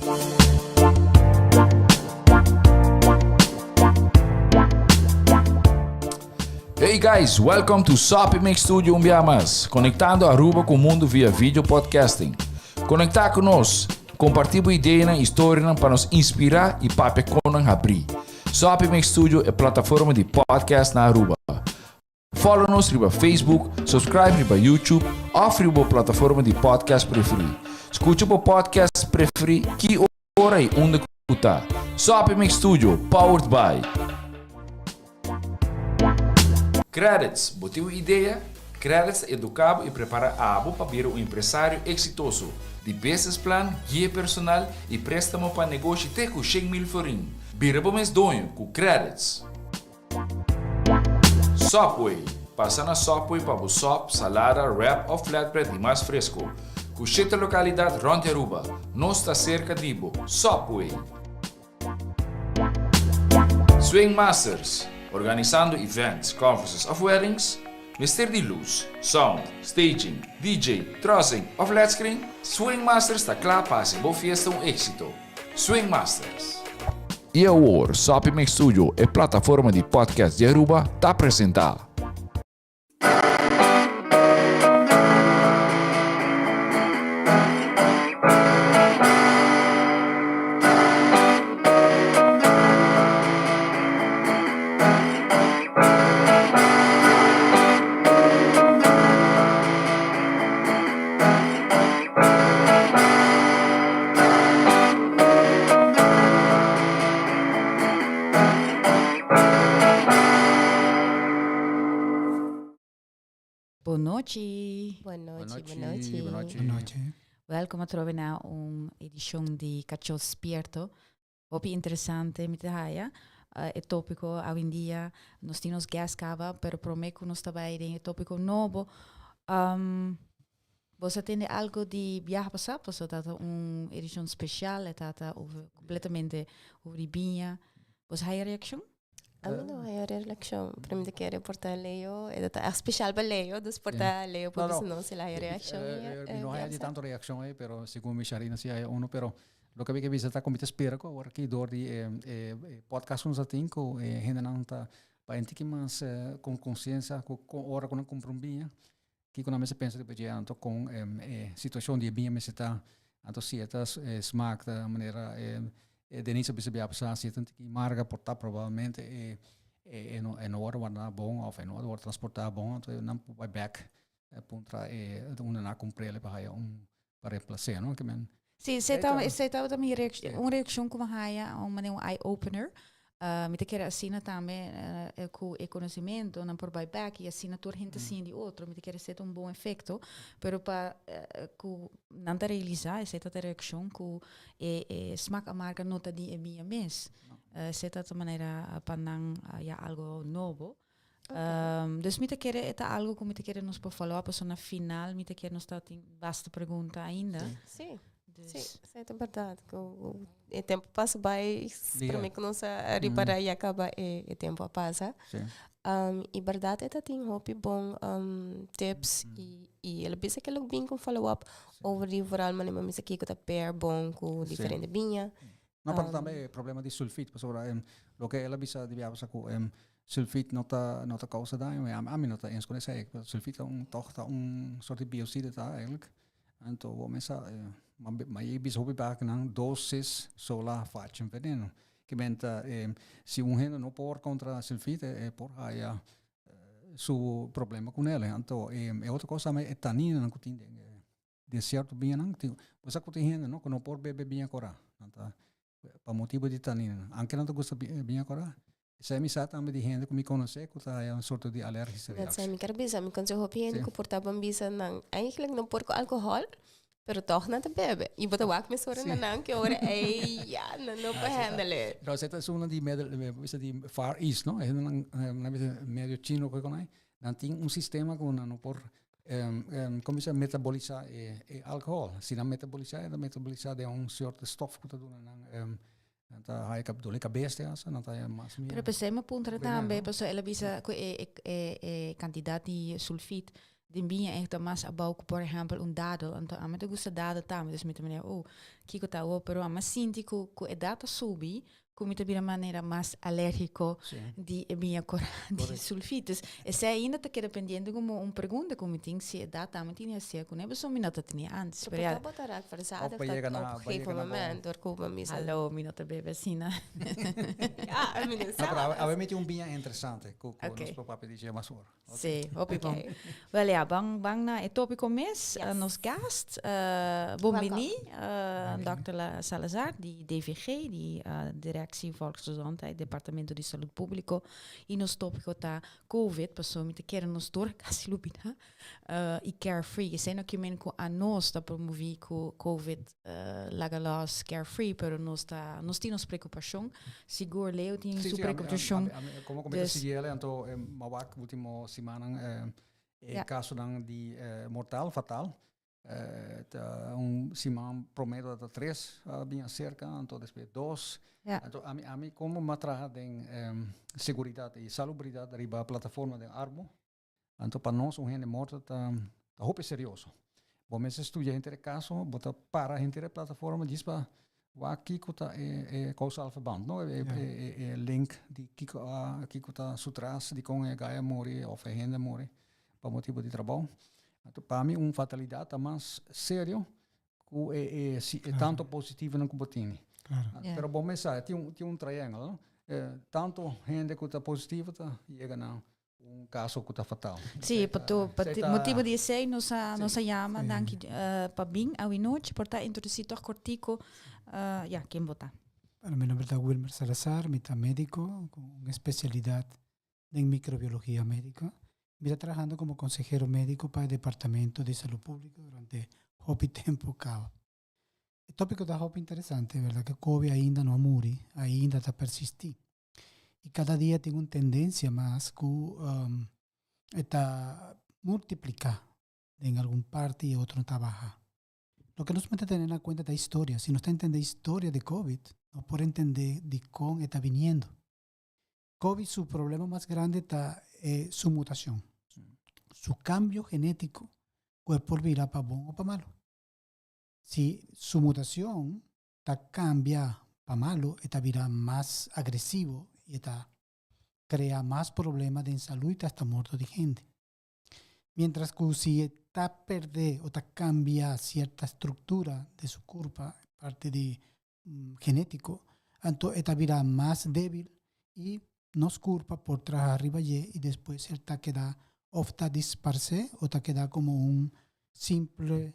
Hey guys, welcome to Soppy Mix Studio un bia mas, conectando Aruba cu mundo via video podcasting. Conecta cu nos, comparti bo ideanan y historianan pa nos inspira y papia con nan habri. Soppy Mix Studio e plataforma di podcast na Aruba. Follow nos riba Facebook, subscribe riba YouTube of riba bo plataforma di podcast preferi. Scucha bo podcast preferi ki ora y unda cu ta. Soppy Mix Studio, powered by. Credits, bo tin un idea? Credits ta educa bo y prepara abo pa bira un empresario exitoso. Di business plan, guia personal y prestamo pa negoshi te cu 100,000 florin. Bira bo mes doño cu Credits. Subway, Pasa na Subway pa bo sop, salada, wrap of flatbread di mas fresco. Cu shete localidad rond di Aruba. Nos ta cerca di bo. Subway! Swing Masters, Organisando events, conferences of weddings? Mester di luz, sound, staging, DJ, trussing of led screen? Swing Masters ta cla pa haci bo fiesta un exito. Swing Masters. Y awor, Soppy Mix Studio, e plataforma di podcast di Aruba, ta presenta. Bon nochi. Bon nochi, bon nochi. Bon nochi. Bon nochi. Welkom atrobe na un edishon di Kachó Spierto. Hopi interesante mi ta haya e tópiko awendia. Nos tin nos guest kaba, pero promé ku nos ta bai den e tópiko nobo, boso a tende algo di biaha pasá? Pasobra ta un edishon spesial, e tata over kompletamente over di biña. Boso haya reakshon? Ami no haya reakshon, pero mi ta kere por ta Leo, e ta echt spesial pa Leo, dus por ta Leo por bisa nos si el a haya reakshon. Mi no haya di tanto reakshon ei, pero segun mi Sharina si haya uno, pero loke mi ke bisa ta ku mi ta spera ku awor aki dor di e podcast ku nos a tin ku e hendenan ta bai un tiki mas kon konsiensia ku ora ku nan kumpra un biña, kiko nan mester pensa riba dje anto kon e situashon di e biña mester ta, anto si e ta smak ta manera e Denise a bisa bia pasá si e ta un tiki marga por ta probablemente e e no e no wòrdu wardá bon òf e no wòrdu transportá bon anto nan por bai bèk puntra e unda nan a kumpr'el pa haya un pa reemplac'é no ke men. Sí, esei ta, esei tabata mi reaccion, un reaccion cu mi haya, un manera un eye opener. Mi ta kere asina tambe cu e conocimento nan por bai back y asina tur hende ta siña di otro. Mi ta kere esei ta un bon efecto, pero pa cu nan ta realisa esei ta ta reaccion cu e e smaak amarga no ta di e mia mes. Esei ta ta manera pa nan haya algo nobo. Dus mi ta kere e ta algo ku mi ta kere nos por follow up, pasobra na final mi ta kere nos ta tin basta pregunta ainda. Sí, sí, sí, ta berdad. Ku e tempo pasa bai, prome ku nos a ripara ya kaba e e tempo a pasa. Sí. I berdad e ta tin hopi bon tips i i el a bisa ke lo bin ku follow up over di vooral manera mi a bisa kiko ta pair bon ku diferente biña. No, pero tambe e problema di sulfit, pasobra loke el a bisa di biaha ku sulfit no ta no ta causa daño, y ami no ta eens con esey, sulfit ta un toch ta un soort di biocide ta eigenlijk. Anto bo mesa ma y bisa hopi bak nan dosis sola facen veneno. Ke men ta si un hende no por contra sulfit e por haya su problema con ele. Anto e otro cos tambe e taninonan cu tin den e den cierto biñanan tin bo sa cu tin hende no cu no por bebe biña cora nan ta pa motibo di taninonan anke nan ta gusta biña cora esei mi sa tambe di hende cu mi conoce cu ta haya un sorto di alergische Dat reactie. mi kier bisa mi conoce hopi hende cu por ta ban bisa nan eigenlijk no por cu alcohol pero toch nan ta bebe y bo ta wak mesora na nan ki ora ey ya nan no por handle it. No esei ta esun di middle bisa di far east no e hendenan nan bisa medio chino cu nan nan tin un sistema cu nan no por Como bisa metabolisa e e alcohol. Si nan metabolisa e ta metabolisa den un soort stof cu ta duna nan nan ta haya dole cabes te hasta nan ta haya mas Pero p'esei mi puntra tambe, pasobra el a bisa cu e e e cantidad di sulfit. Den biña echt ta mas abou ku por ehèmpel un dadel. Anto ami ta gusta dadel tambe, dus mi ta manera, oh, kiko ta awor? Pero ami a sinti ku ku edat ta subi, ku mi ta bira manera mas alérgiko di e biña kora di sulfit. Dus esei ainda ta keda pendiente komo un pregunta ku mi tin si edat tambe tin di hacer kuné, pasobra mi no ta tene antes. Pero por ta bo ta raak verzadigd dat op gegeven moment dor ku bo misa. Hallo, mi no ta bebe asina. Ja, mi no sa. No, pero awe mi tin un biña interesante ku nos por papia di dje mas ora. Sí, hopi bon. Wel ja, ban, ban na e tópiko mes. Yes. Nos gast, bon Welkom. bini, Dr. La Salazar di DVG, di Directie Volksgezondheid, Departamento di Salud Público. I nos tópiko ta COVID, pasobra mi ta kere nos tur kasi lubida, i carefree. Esei no ke men ku anos ta promoví ku COVID laga los carefree, pero nos ta, nos tin nos preokupashon. Sigur Leo tin su preokupashon. Komo ku mi ta sigui el, anto m'a wak ultimo simannan e kasonan di mortal, fatal. Ta un siman promé tabata tres a bin aserka, anto despues dos. Anto ami ami komo m'a traha den seguridat i salubridat riba plataforma den Arbo, Anto pa nos un hende morto ta ta hopi serioso. Bo mester studia henter e kaso, bo ta para henter e plataforma djis pa wak kiko ta e e causal verband, no? E e e link di kiko a kiko ta su tras dikon e gai a muri of e hende a muri pa motibu di trabou. Anto pa mi un fatalidat ta mas serio ku e e si e tanto positivonan ku bo tini. Pero bo mes sa tin un tin un triangle, no? Tanto hende ku ta positivo ta yega na un caso cu ta fatal. Sí, pa tu, pa motibo di esey nos a, nos a yama, danki pa bin awe nochi, por ta introduci toch cortico, ya, ken bo ta? Bueno, mi nomber ta Wilmer Salazar, mi ta medico cu un especialidad den microbiologia medica. Mi ta trahando como consehero medico pa e Departamento di Salud Publico durante hopi tempo caba. E topico ta hopi interesante, verdad cu Covid ainda no a muri, ainda ta persisti. Y cada dia tin un tendencia mas cu e ta multiplica den algun parti y otro ta baha. Loke nos mester tene na cuenta ta historia. Si nos ta entende historia di Covid, nos por entende dicon e ta biniendo. Covid su problema mas grande ta e su mutacion, su cambio genetico cu e por bira pa bon o pa malo. Si su mutacion ta cambia pa malo, e ta bira mas agresivo y e ta crea mas problema den salud y ta hasta morto di hende. Mientras cu si e ta perde o ta cambia cierta structura di su curpa, parte di genetico, anto e ta bira mas debil y nos curpa por traha riba dje y despues el ta keda of ta disparce o ta keda como un simple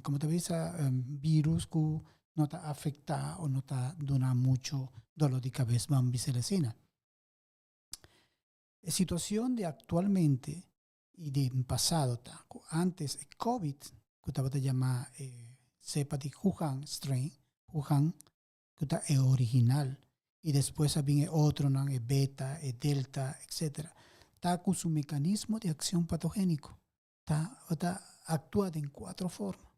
como ta bisa, virus cu no ta afecta o no ta duna mucho dolor di cabes, ban bisa el asina. E situacion di actualmente y di pasado ta cu antes e COVID, cu tabata yama e cepa di Wuhan strain, Wuhan, cu ta e original, y despues a bin e otronan, e beta, e delta, etcetera, ta cu su mecanismo di accion patogenico ta ta actua den cuatro forma.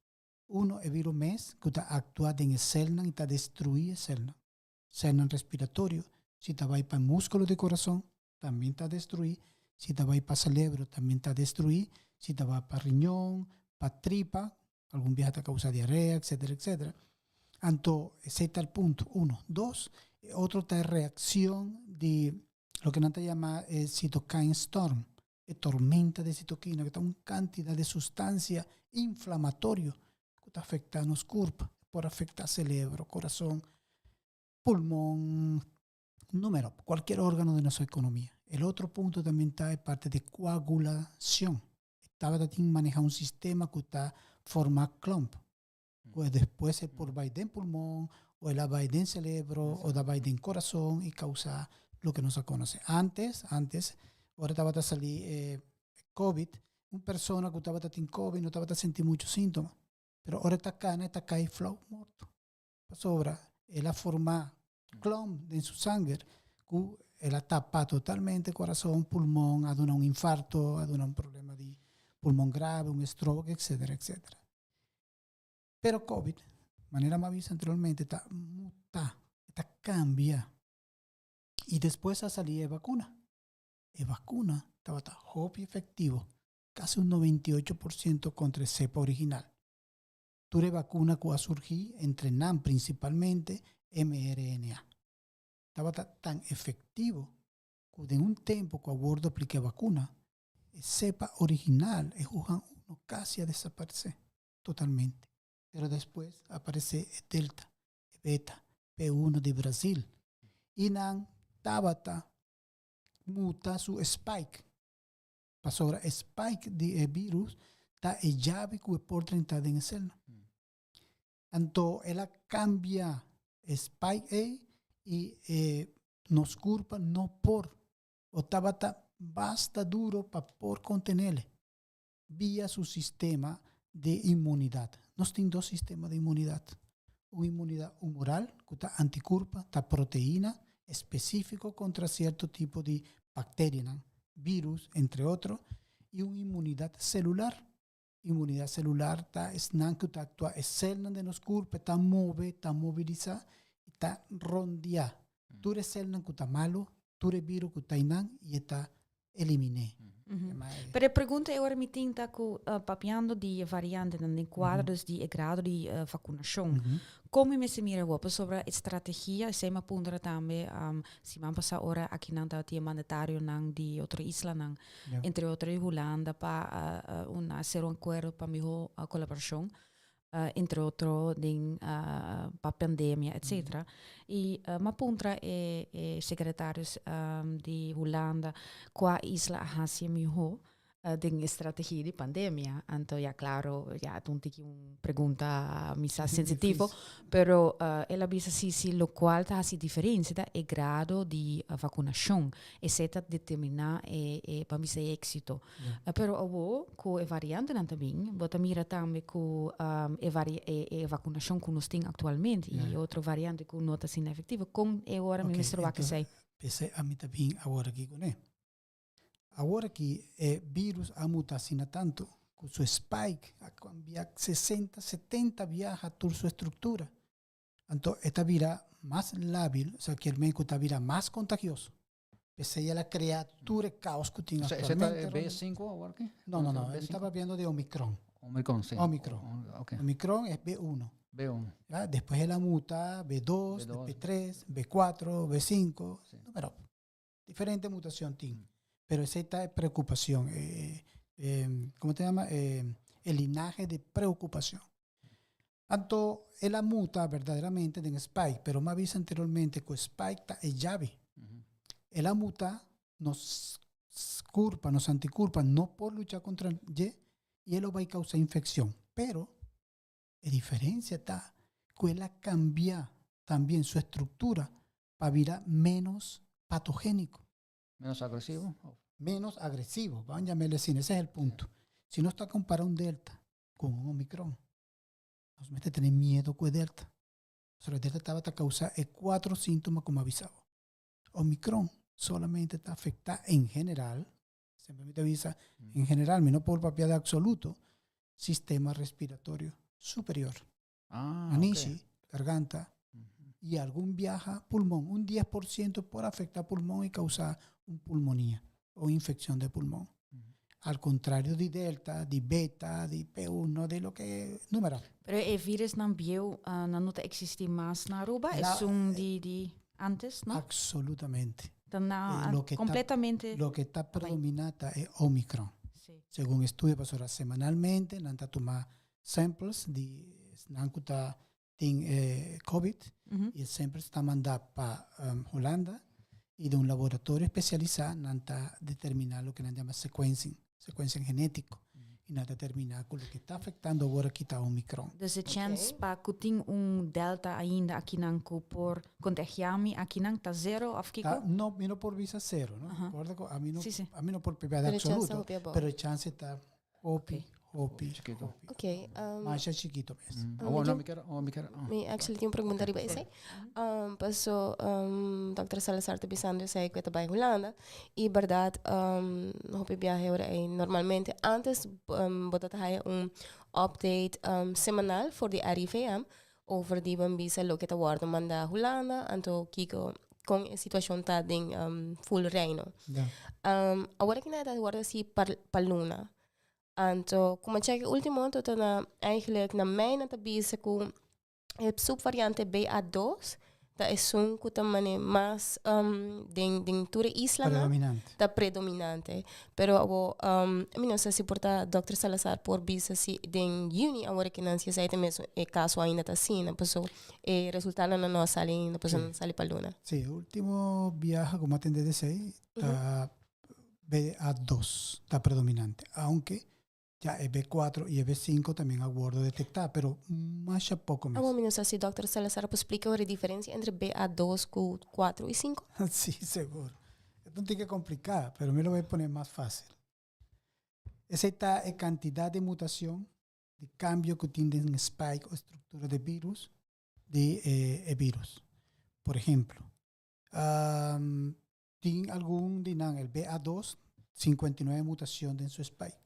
Uno, e virus mes cu ta actua den e celnan y ta destrui e celnan. Celnan respiratorio, si ta bay pa e musculo di corazon, tambe ta destrui, si ta bay pa celebro, tambe ta destrui, si ta bay pa riñon, pa tripa, algun biaha ta causa diarrea, etcetera, etcetera. Anto, esey ta el punto, uno. Dos, e otro ta e reaccion di loke nan ta yama e cytokine storm, e tormenta di citokina, ku ta un kantidat di sustansia inflamatorio ku ta afektá nos kurp, por afektá selebro, kurason, pulmon, numero, kualkier órgano di nos ekonomia. El otro punto también ta e parte di koagulashon. E tabata tin maneha un sistema ku ta forma klomp, ku despues e por bai den pulmon o el a bai den celebro o ta bai den corazon y causa loke nos a conoce. Antes, antes, ora tabata sali e COVID, un persona cu tabata tin COVID no tabata sinti mucho sintoma, pero ora e ta cana e ta cay flauw morto. Pasobra el a forma klomp den su sanger cu el a tapa totalmente corazon, pulmon, a duna un infarto, a duna un problema di pulmon grave, un stroke, etcetera, etcetera. Pero COVID, manera mi a bisa anteriormente, ta muta, ta cambia. Y despues a sali e vacuna. E vacuna. tabata hopi efectivo, casi un 98% contra e cepa original. Tur e vacuna cu a surgi, entre nan principalmente mRNA, tabata tan efectivo cu den un tempo cu a wordo aplica e vacuna, e cepa original, e Wuhan 1, casi a desaparece totalmente. Pero despues aparece e Delta, e Beta, P1 di Brasil y nan tabata muta su spike. Pasobra e spike di e virus ta e yabi cu e por drenta den e celnan. Anto el a cambia e spike ey y e nos curpa no por o tabata basta duro pa por contenele via su sistema de inmunidad. Nos tin dos sistema de inmunidad. Un inmunidad humoral cu ta anticurpa, ta proteina específico contra cierto tipo di bacterianan, virus, entre otro, y un inmunidad celular. Inmunidad celular ta esnan cu ta actua e celnan den nos curpa, ta move, ta movilisa y ta rondia tur e celnan cu ta malo, tur e virus cu ta eynan y e ta eliminé. Pero e pregunta e ora mi tin ta cu papiando di e variantenan den cuadro dus di e grado di vacunacion. Con mi mester mira awor? Pasobra e strategia, esey mi a puntra tambe siman pasa ora akinan tabatin e mandatarionan di otro islanan, entre otro di Hulanda pa un hacer un acuerdo pa miho colaboracion. Entre otro den pa pandemia etcetera. Y m'a puntra e e secretarios di Hulanda cua isla a haci miho den e strategia di pandemia. Anto ya claro ya ta un tiki un pregunta misa sensitivo, pero el a bisa si si locual ta haci diferencia ta e grado di vacunacion. Esey ta determina e e pa bisa e exito. Pero awo ku e variantenan ta bin, bo ta mira tambe ku e vari e e vakunashon ku nos tin aktualmente i e otro variante ku no ta asina efektivo, kon e ora mi mester wak esei? P'esei ami ta bin awor aki kuné. Awor aki e virus a muta asina tantu ku su spike a kambia 60, 70 biaha tur su estruktura. Anto e ta bira mas labil, osea kier men ku ta bira mas kontagioso. P'esei el a crea tur e caos cu tin actualmente. Ese ta B5 awor aki? No, no, no. Mi ta papiando di Omicron. Omicron, si. Omicron. Okay. Omicron es B1. B1. Ya, despues el a muta B2, B2. B3, B4, B5. Si. Numero. Diferente mutacion tin. Pero esei ta e preocupacion. E, e, como te llama? E, e linahe di preocupacion. Anto el a muta berdaderamente den spike, pero mi a bisa anteriormente cu spike ta e yabi. El a muta nos curpa, nos anticurpa no por lucha contra dje y e lo bay causa infeccion. Pero e diferencia ta cu el a cambia tambien su estructura pa bira menos patogenico. Menos agresivo? Menos agresivo, vamos a llamarle así, ese es el punto. Si nos ta compara un delta con un omicron, nos mester tene miedo cu e delta. Pasobra e delta tabata causa e cuatro sintoma cu mi a bisa bo. Omicron solamente ta afecta en general, semper mi ta bisa, en general, mi no por papia de absoluto, sistema respiratorio superior. Ah, Nanishi, garganta y algun biaha pulmon. Un 10% por afecta pulmon y causa un pulmonía o infección de pulmon. Al contrario di delta, di beta, di P1, di loke numero. Pero e virusnan bieu nan no ta existi mas na Aruba? La, Esun di di antes, no? Absolutamente. Ta na Loke ta, completamente loke ta predomina ta e Omicron. Sí. Segun estudio pasobra semanalmente nan ta tuma samples di esnan cu ta tin e covid y e samples ta manda pa Hulanda y den un laboratorio especialisa nan ta determina loke nan yama sequencing, sequencing genetico y nan ta determina cu loke ta afectando awor aki ta Omicron. Dus e chens pa cu tin un delta ainda akinan cu por contagia mi akinan ta zero of kico? Ta, no, mi no por bisa zero, no? Acorda cu ami no, ami no por papia de Pero e chance ta absoluto, hopi abou. pero e chance ta hopi Hopi, Chiquito. hopi. Ok. Um, Masha chiquito mes. Oh, no, mi quiero, oh, mi quiero. Oh. Mi actually tin un pregunta riba esei. Um, paso um, Dr. Salazar ta bisando esei ku e ta bai Hulanda. I berdad um, hopi biahe ora ei normalmente antes um, bo ta haya un update um, semanal for di RIVM over di ban bisa loke ta wordo manda Hulanda, anto kiko. con e situacion ta den um, full reino. Ja. Awor aki na ta wordo si pa luna. Anto, como check ultimo anto ta na eigenlijk na mei na ta bisa cu e subvariante BA2 ta esun ku ta mane mas um, den, den tur e islanan Predominante. ta predominante. Pero abo, um, mi no sa si por ta Dr. Salazar por bisa si den juni awor ke nan si esei ta mes e kaso ainda ta asina, paso e resultadonan no a sali ainda, paso Sí. nan sali pa luna. Sí, último biaha ku mi a tende di esei ta BA2 ta predominante, aunke Ya e B4 y e B5 también a wordo detecta, pero masha poco mes. Awor mi no sa si Dòkter Salazar por splika awor e diferencia entre BA2 cu 4 y 5. Sí, seguro. E ta un tiki complica, pero mi lo bay pone mas facil. Esey ta e cantidad di mutacion, di cambio cu tin den spike o structura di virus, di e virus. Por ehemplo, Tin algun di nan, el BA2, 59 mutacion den su spike.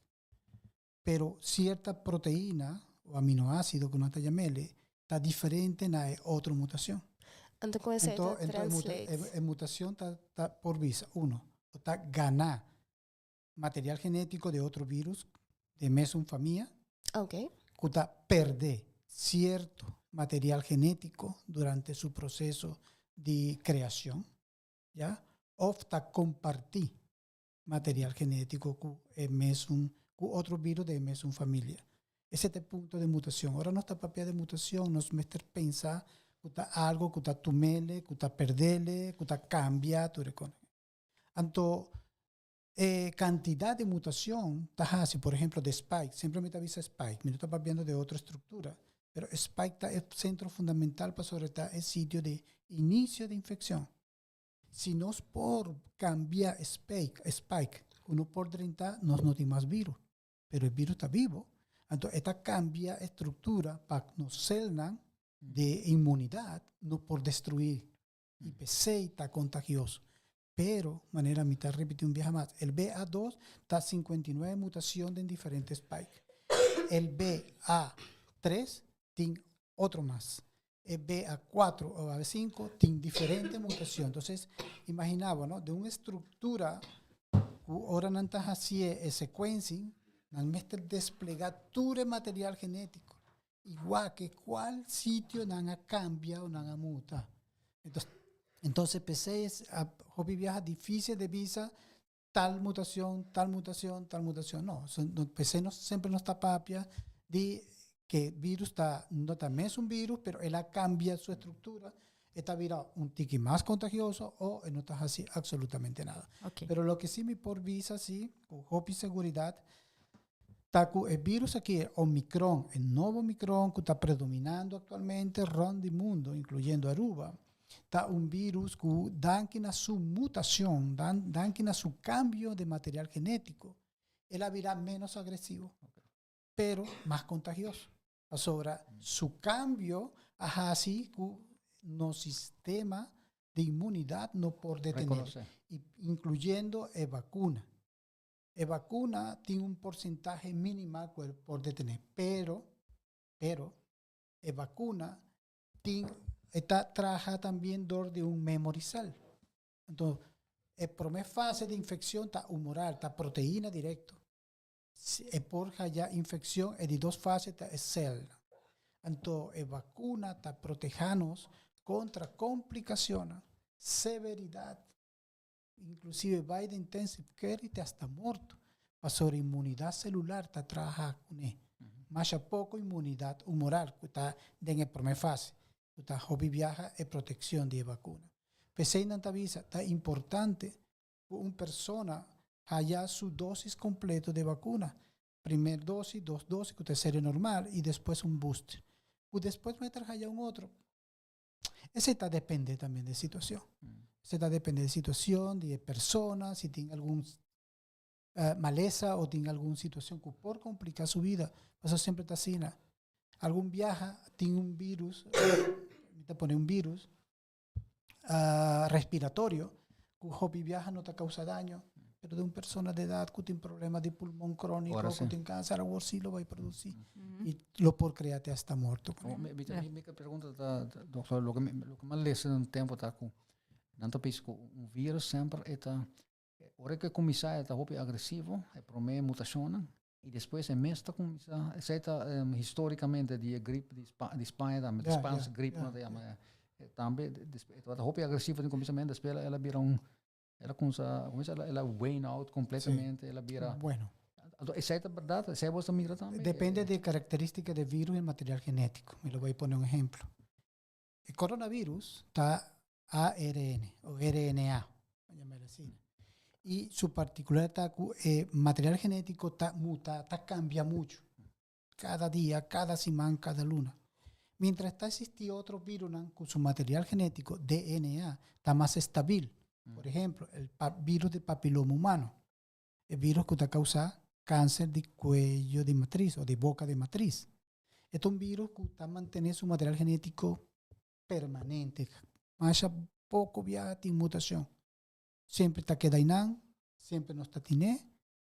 Pero cierta proteina o aminoácido cu nan ta yam'ele ta diferente na e otro mutacion. Anto con esey ta translate? E mutacion ta por bisa, uno, bo ta gana material genetico di otro virus di mesun famia cu ta perde cierto material genetico durante su proceso di creacion. ya, of ta comparti material genetico cu e mesun, cu otro virus den e mesun familia. Ese ta e punto di mutacion. Ora nos ta papia di mutacion, nos mester pensa cu ta algo cu ta tumele, cu ta perdele, cu ta cambia tur e cosnan. Anto e cantidad di mutacion ta haci, por ehemplo, di spike, semper mi ta bisa spike, mi no ta papiando di otro structura, pero spike ta e centro fundamental pasobra ta e sitio di inicio di infeccion. Si nos por cambia e spike, spike cu no por drenta, nos no tin mas virus, pero e virus ta bibo, anto e ta cambia e structura pa nos celnan di inmunidad no por destrui y p'esey ta contagioso. Pero, manera mi ta repiti un biaha mas, el BA2 ta 59 mutacion den diferente spike. El BA3 tin otro mas. E BA4 o BA5 tin diferente mutacion. Entonces, imagina bo, no? Den un estructura cu ora nan ta hacié e sequencing, nan mester desplega tur e material genetico. Igual ke cual sitio nan a cambia o nan a muta. Entonces, entonces p'esey es a hopi biaha dificil de bisa tal mutacion, tal mutacion, tal mutacion. No, so, no, p'esey nos semper nos ta papia di ke virus ta, no ta mesun virus, pero el a cambia su estructura, e ta bira un tiki mas contagioso o e no ta haci absolutamente nada. Pero loke si mi por bisa si, cu hopi seguridad, Ta cu e virus aki, e Omicron, e nobo Omicron cu ta predominando actualmente rond di mundo, incluyendo Aruba, ta un virus cu danki na su mutacion, danki na su cambio de material genetico, el a bira menos agresivo, pero mas contagioso. Pasobra su cambio a haci cu nos sistema de inmunidad no por detener, incluyendo e vacuna. E vacuna tin un porcentahe minimal cu e por detene, pero, pero, e vacuna tin, e ta traha tambien door di un memory cell. Enton, e prome fase di infeccion ta humoral, ta proteina directo. Si e por haya infeccion, e di dos fase ta e cel. Anto, e vacuna ta proteha nos contra complicacionnan, severidad, Inclusive bai den intensive care y te hasta morto. Pasobra inmunidad celular ta traha cune. Masha poco inmunidad humoral cu ta den e prome fase, cu ta hopi biaha e proteccion di e vacuna. P'esey nan ta bisa ta importante cu un persona haya su dosis completo di vacuna. Primer dosis, dos dosis cu ta e serie normal y despues un booster. Cu despues mester haya un otro. Esei ta depende también de situacion. Esei ta depende de situacion, di e persona, si tin algun malesa o tin algun situacion cu por complica su vida. Pasobra semper ta asina. Algun biaha tin un virus, mi ta pone un virus, respiratorio cu hopi biaha no ta causa daño, pero den un persona de edad cu tin problema di pulmon cronico, cu tin cancer, awor si lo bay produci y lo por crea te hasta morto. Mi, mi, mi, mi pregunta ta, doctor, loke mi, loke mi a lesa den un tempo ta cu Nan ta bisa ku un virus semper e ta, ora ku e kuminsá e ta hopi agresivo, e promé mutashonnan, i despues e mes ta kuminsá, esei ta histórikamente di e grip di di Spaña tambe, di Spaanse grip nan ta yama, tambe e tabata hopi agresivo den kuminsamentu, despues el a bira un, el a kuminsá, kuminsá el a wane out kompletamente, el a bira. Bueno. Anto esei ta bèrdat? Esei bo ta mira tambe? Depende di karakterístika di virus i material genétiko. Mi lo bai pone un ehemplo. E coronavirus ta ARN o RNA, llamarlo así. Y su particularidad ta cu e material genético ta muta, ta cambia mucho. Cada dia, cada siman, cada luna. Mientras ta existi otro virusnan cu su material genético, DNA, ta mas estabil. Por ejemplo, el virus de papiloma humano. E virus cu ta causa cancer di cuello di matriz o di boca di matriz. E ta un virus cu ta mantene su material genetico permanente. Masha poco biaha tin mutacion. Semper ta keda einan, semper nos ta tine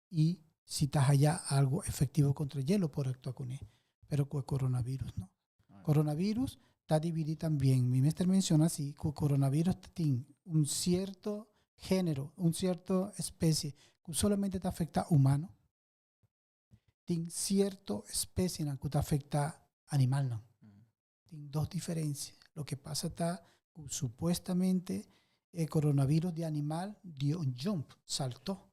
y si ta haya algo efectivo contra dje lo por actua cune. Pero cu e coronavirus no. Coronavirus ta dividi tambien. Mi mester menciona si cu coronavirus ta tin un cierto genero, un cierto especie cu solamente ta afecta humano. Tin cierto especienan cu ta afecta animalnan. Tin dos diferencia. Loke pasa ta cu supuestamente e coronavirus di animal dio un jump, saltó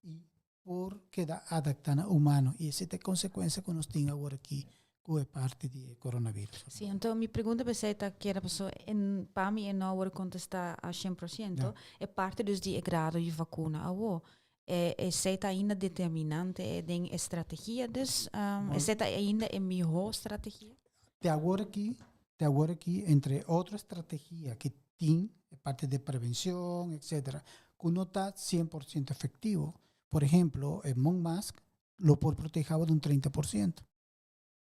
y por keda adapta na humano y esey ta e consecuencia cu nos tin awor aki cu e parti di e coronavirus. Sí, anto mi pregunta p'esey ta keda paso en pa mi e no a worde contesta a 100%, e parti dus di e grado di vacuna awo, e esey ta ainda determinante den e strategia dus, esey ta ainda e miho strategia? Te awor aki, te awor aki entre otro strategia ki tin e parti di prevencion etcetera cu no ta 100% efectivo. Por ehemplo e mong mask lo por proteha bo di un 30%,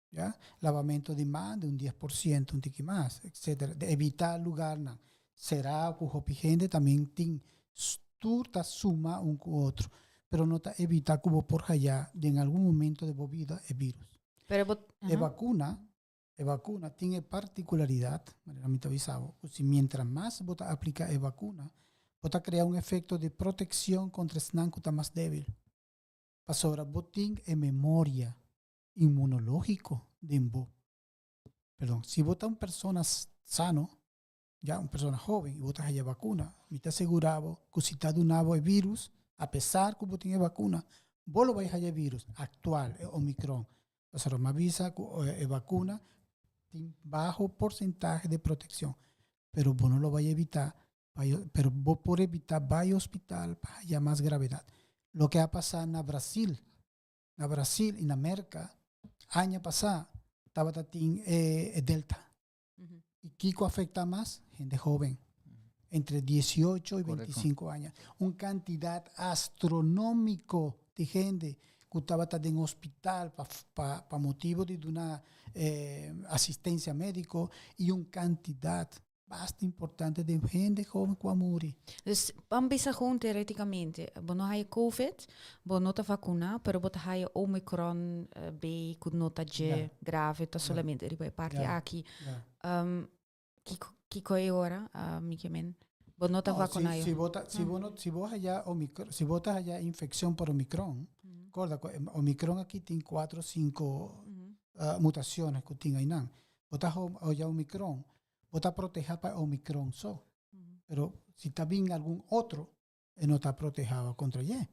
ya, lavamento di man di un 10% un tiki mas etcetera, di evita lugarnan cera cu hopi hende también tin tur ta suma un cu otro pero no ta evita cu bo por haya den algun momento di bo bida e virus. Pero bo, E vacuna, e vacuna tin e particularidad, manera mi ta bisa bo, cu si mientras mas bo ta aplica e vacuna, bo ta crea un efecto di proteccion contra esnan cu ta mas debil. Pasobra bo tin e memoria inmunologico den bo. Perdon, si bo ta un persona sano, ya un persona hoben y bo ta haya vacuna, mi ta asegura bo cu si ta duna bo e virus, a pesar cu bo tin e vacuna, bo lo bay haya e virus actual, e Omicron. Pasobra mi a bisa cu e vacuna tin baho porcentahe de proteccion, pero bo no lo bay evita, pero bo por evita bay hospital pa haya mas gravedad. Loke a pasa na Brasil, na Brasil y na Merca, aña pasa tabata tin e Delta. Y kico afecta mas? Hende joven, entre 18 y 25 aña. Un cantidad astronómico di hende cu tabata den hospital pa, pa, pa motibo di duna asistencia medico y un cantidad basta importante di hende joven cu a muri. Dus, ban bisa gewoon teoreticamente, bo no haya COVID, bo no ta vacuna, pero bo ta haya Omicron B cu no ta dje grave, ta solamente riba e parti aki. Kico, kico e ora, mi ke men? Bo no ta No, vacuna si, yo. si bo ta, si bo no, si bo haya Omicron, si bo ta haya infeccion por Omicron, corda cu Omicron aki tin cuatro, cinco mutaciones cu tin aynan. Bo ta haya Omicron, bo ta proteha pa Omicron so. Pero si ta bin algun otro, e no ta protehaba contra dje.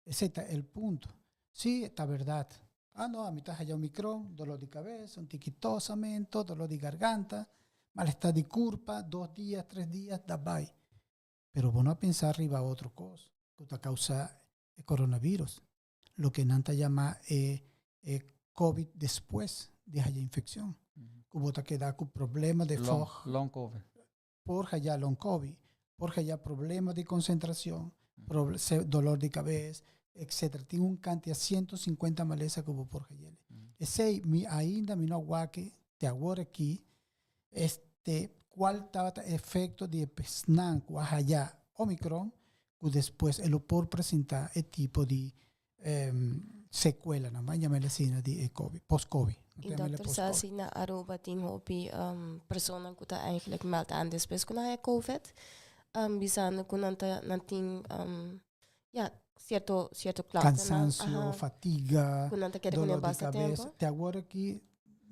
Esey ta el punto. Si, ta berdad. Ah, no, ami ta haya Omicron, dolor di cabeza, un tiki tosamento, dolor di garganta, malestar di curpa, dos dia, tres dia, ta bay. Pero bo no a pensa riba otro cos cu ta causa e coronavirus, loke nan ta yama e e covid despues di haya infeccion, cu bo ta keda cu problema di Long, long covid. Por haya long covid, por haya problema di concentracion, dolor di cabes, etcetera. Tin un cantidad, 150 malesa cu bo por hayele. Esey mi ainda mi no a wak te awor aki, este, cual tabata e efecto di e pesnan cu a haya Omicron, cu despues e lo por presenta e tipo di secuelanan, ban yam'el asina, di e covid, post-covid. Y dokter sa si na Aruba tin hopi personan cu ta eigenlijk meld aan despues cu nan haya covid. um, bisando ku nan ta nan tin um, ya sierto sierto klachten. Cansancio, fatiga, Ku nan ta kere dolor kuné de basta cabeza. tempo. Te awor aki,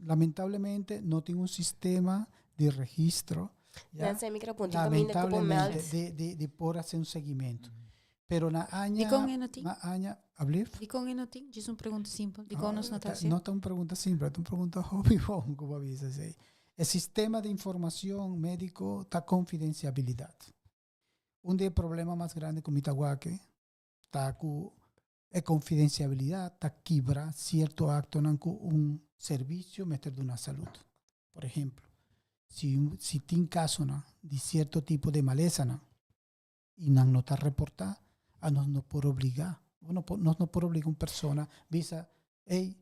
lamentablemente, no tin un sistema di registro. Ya? Nan esei mi kere apunta kaminda ku bo Lamentablemente, meld. di por haci un seguimiento. Pero na aña, Dikon e no tin? na aña, ablief? Dikon e no tin? Djis un pregunta simpel. Dikon nos no ta hasi? No ta un pregunta simpel, ta un pregunta hopi bon ku bo a bisa esei. E sistema di informacion medico ta confidenciabilidad. Un di e problema mas grandi ku mi ta wak ta ku e confidenciabilidad ta kibra cierto actonan ku un servicio mester duna salud. Por ehemplo, si tin casonan di cierto tipo di malesanan y nan no ta reporta, anos no por obliga, bo no por, nos no por obliga un persona bisa, ey,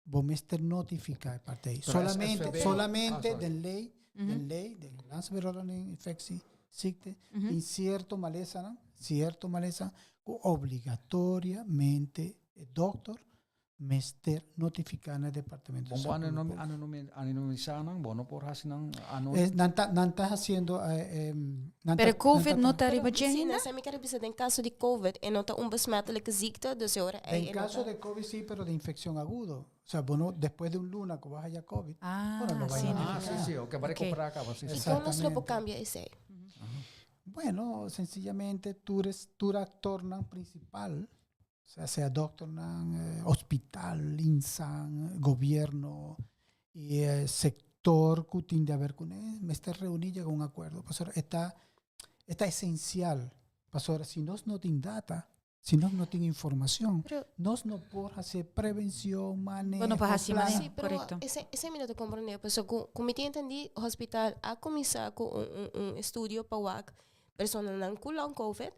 bo mester notifica e parte ey. Pero Solamente, SVB solamente ah, sorry. den ley, den ley, den Landsverordening infectieziekte, tin cierto malesanan, cierto malesa cu obligatoriamente e dokter mester notifica na e departamento Bon di bo salud público. anonimisa nan, bo no por haci nan anonimo. Nan ta, nan ta haciendo, nan Pero ta, COVID nan no ta ta riba Pero, dje sí, ainda? nan sa mi kier bisa den caso di COVID e no ta un besmettelijke ziekte, dus e ora ei Den e no caso ta di COVID sí, pero di infeccion agudo. O sea, bo no, despues di un luna cu bo a haya COVID, Ah, bo no lo bay sí, no. Ah, notifica. sí, sí, ok, ba Ok. recupera caba, sí, sí. Y con nos lo por Exactamente. cambia esei? Bueno, sencillamente tur es, tur actornan principal, o sea, sea dokternan, hospital, INSAN, gobierno y e sector cu tin di haber cune, mester reuni yega un acuerdo. Pasobra e ta, e ta esencial. Pasobra si nos no tin data, si nos no tin informacion, Pero nos no por haci prevencion, maneho, Bo no por haci plan. maneho. Sí, pero Correcto. esei mi no ta comprende. Pasobra cu mi tin entendi, hospital a cuminsa cu un estudio pa wak personanan cu long covid,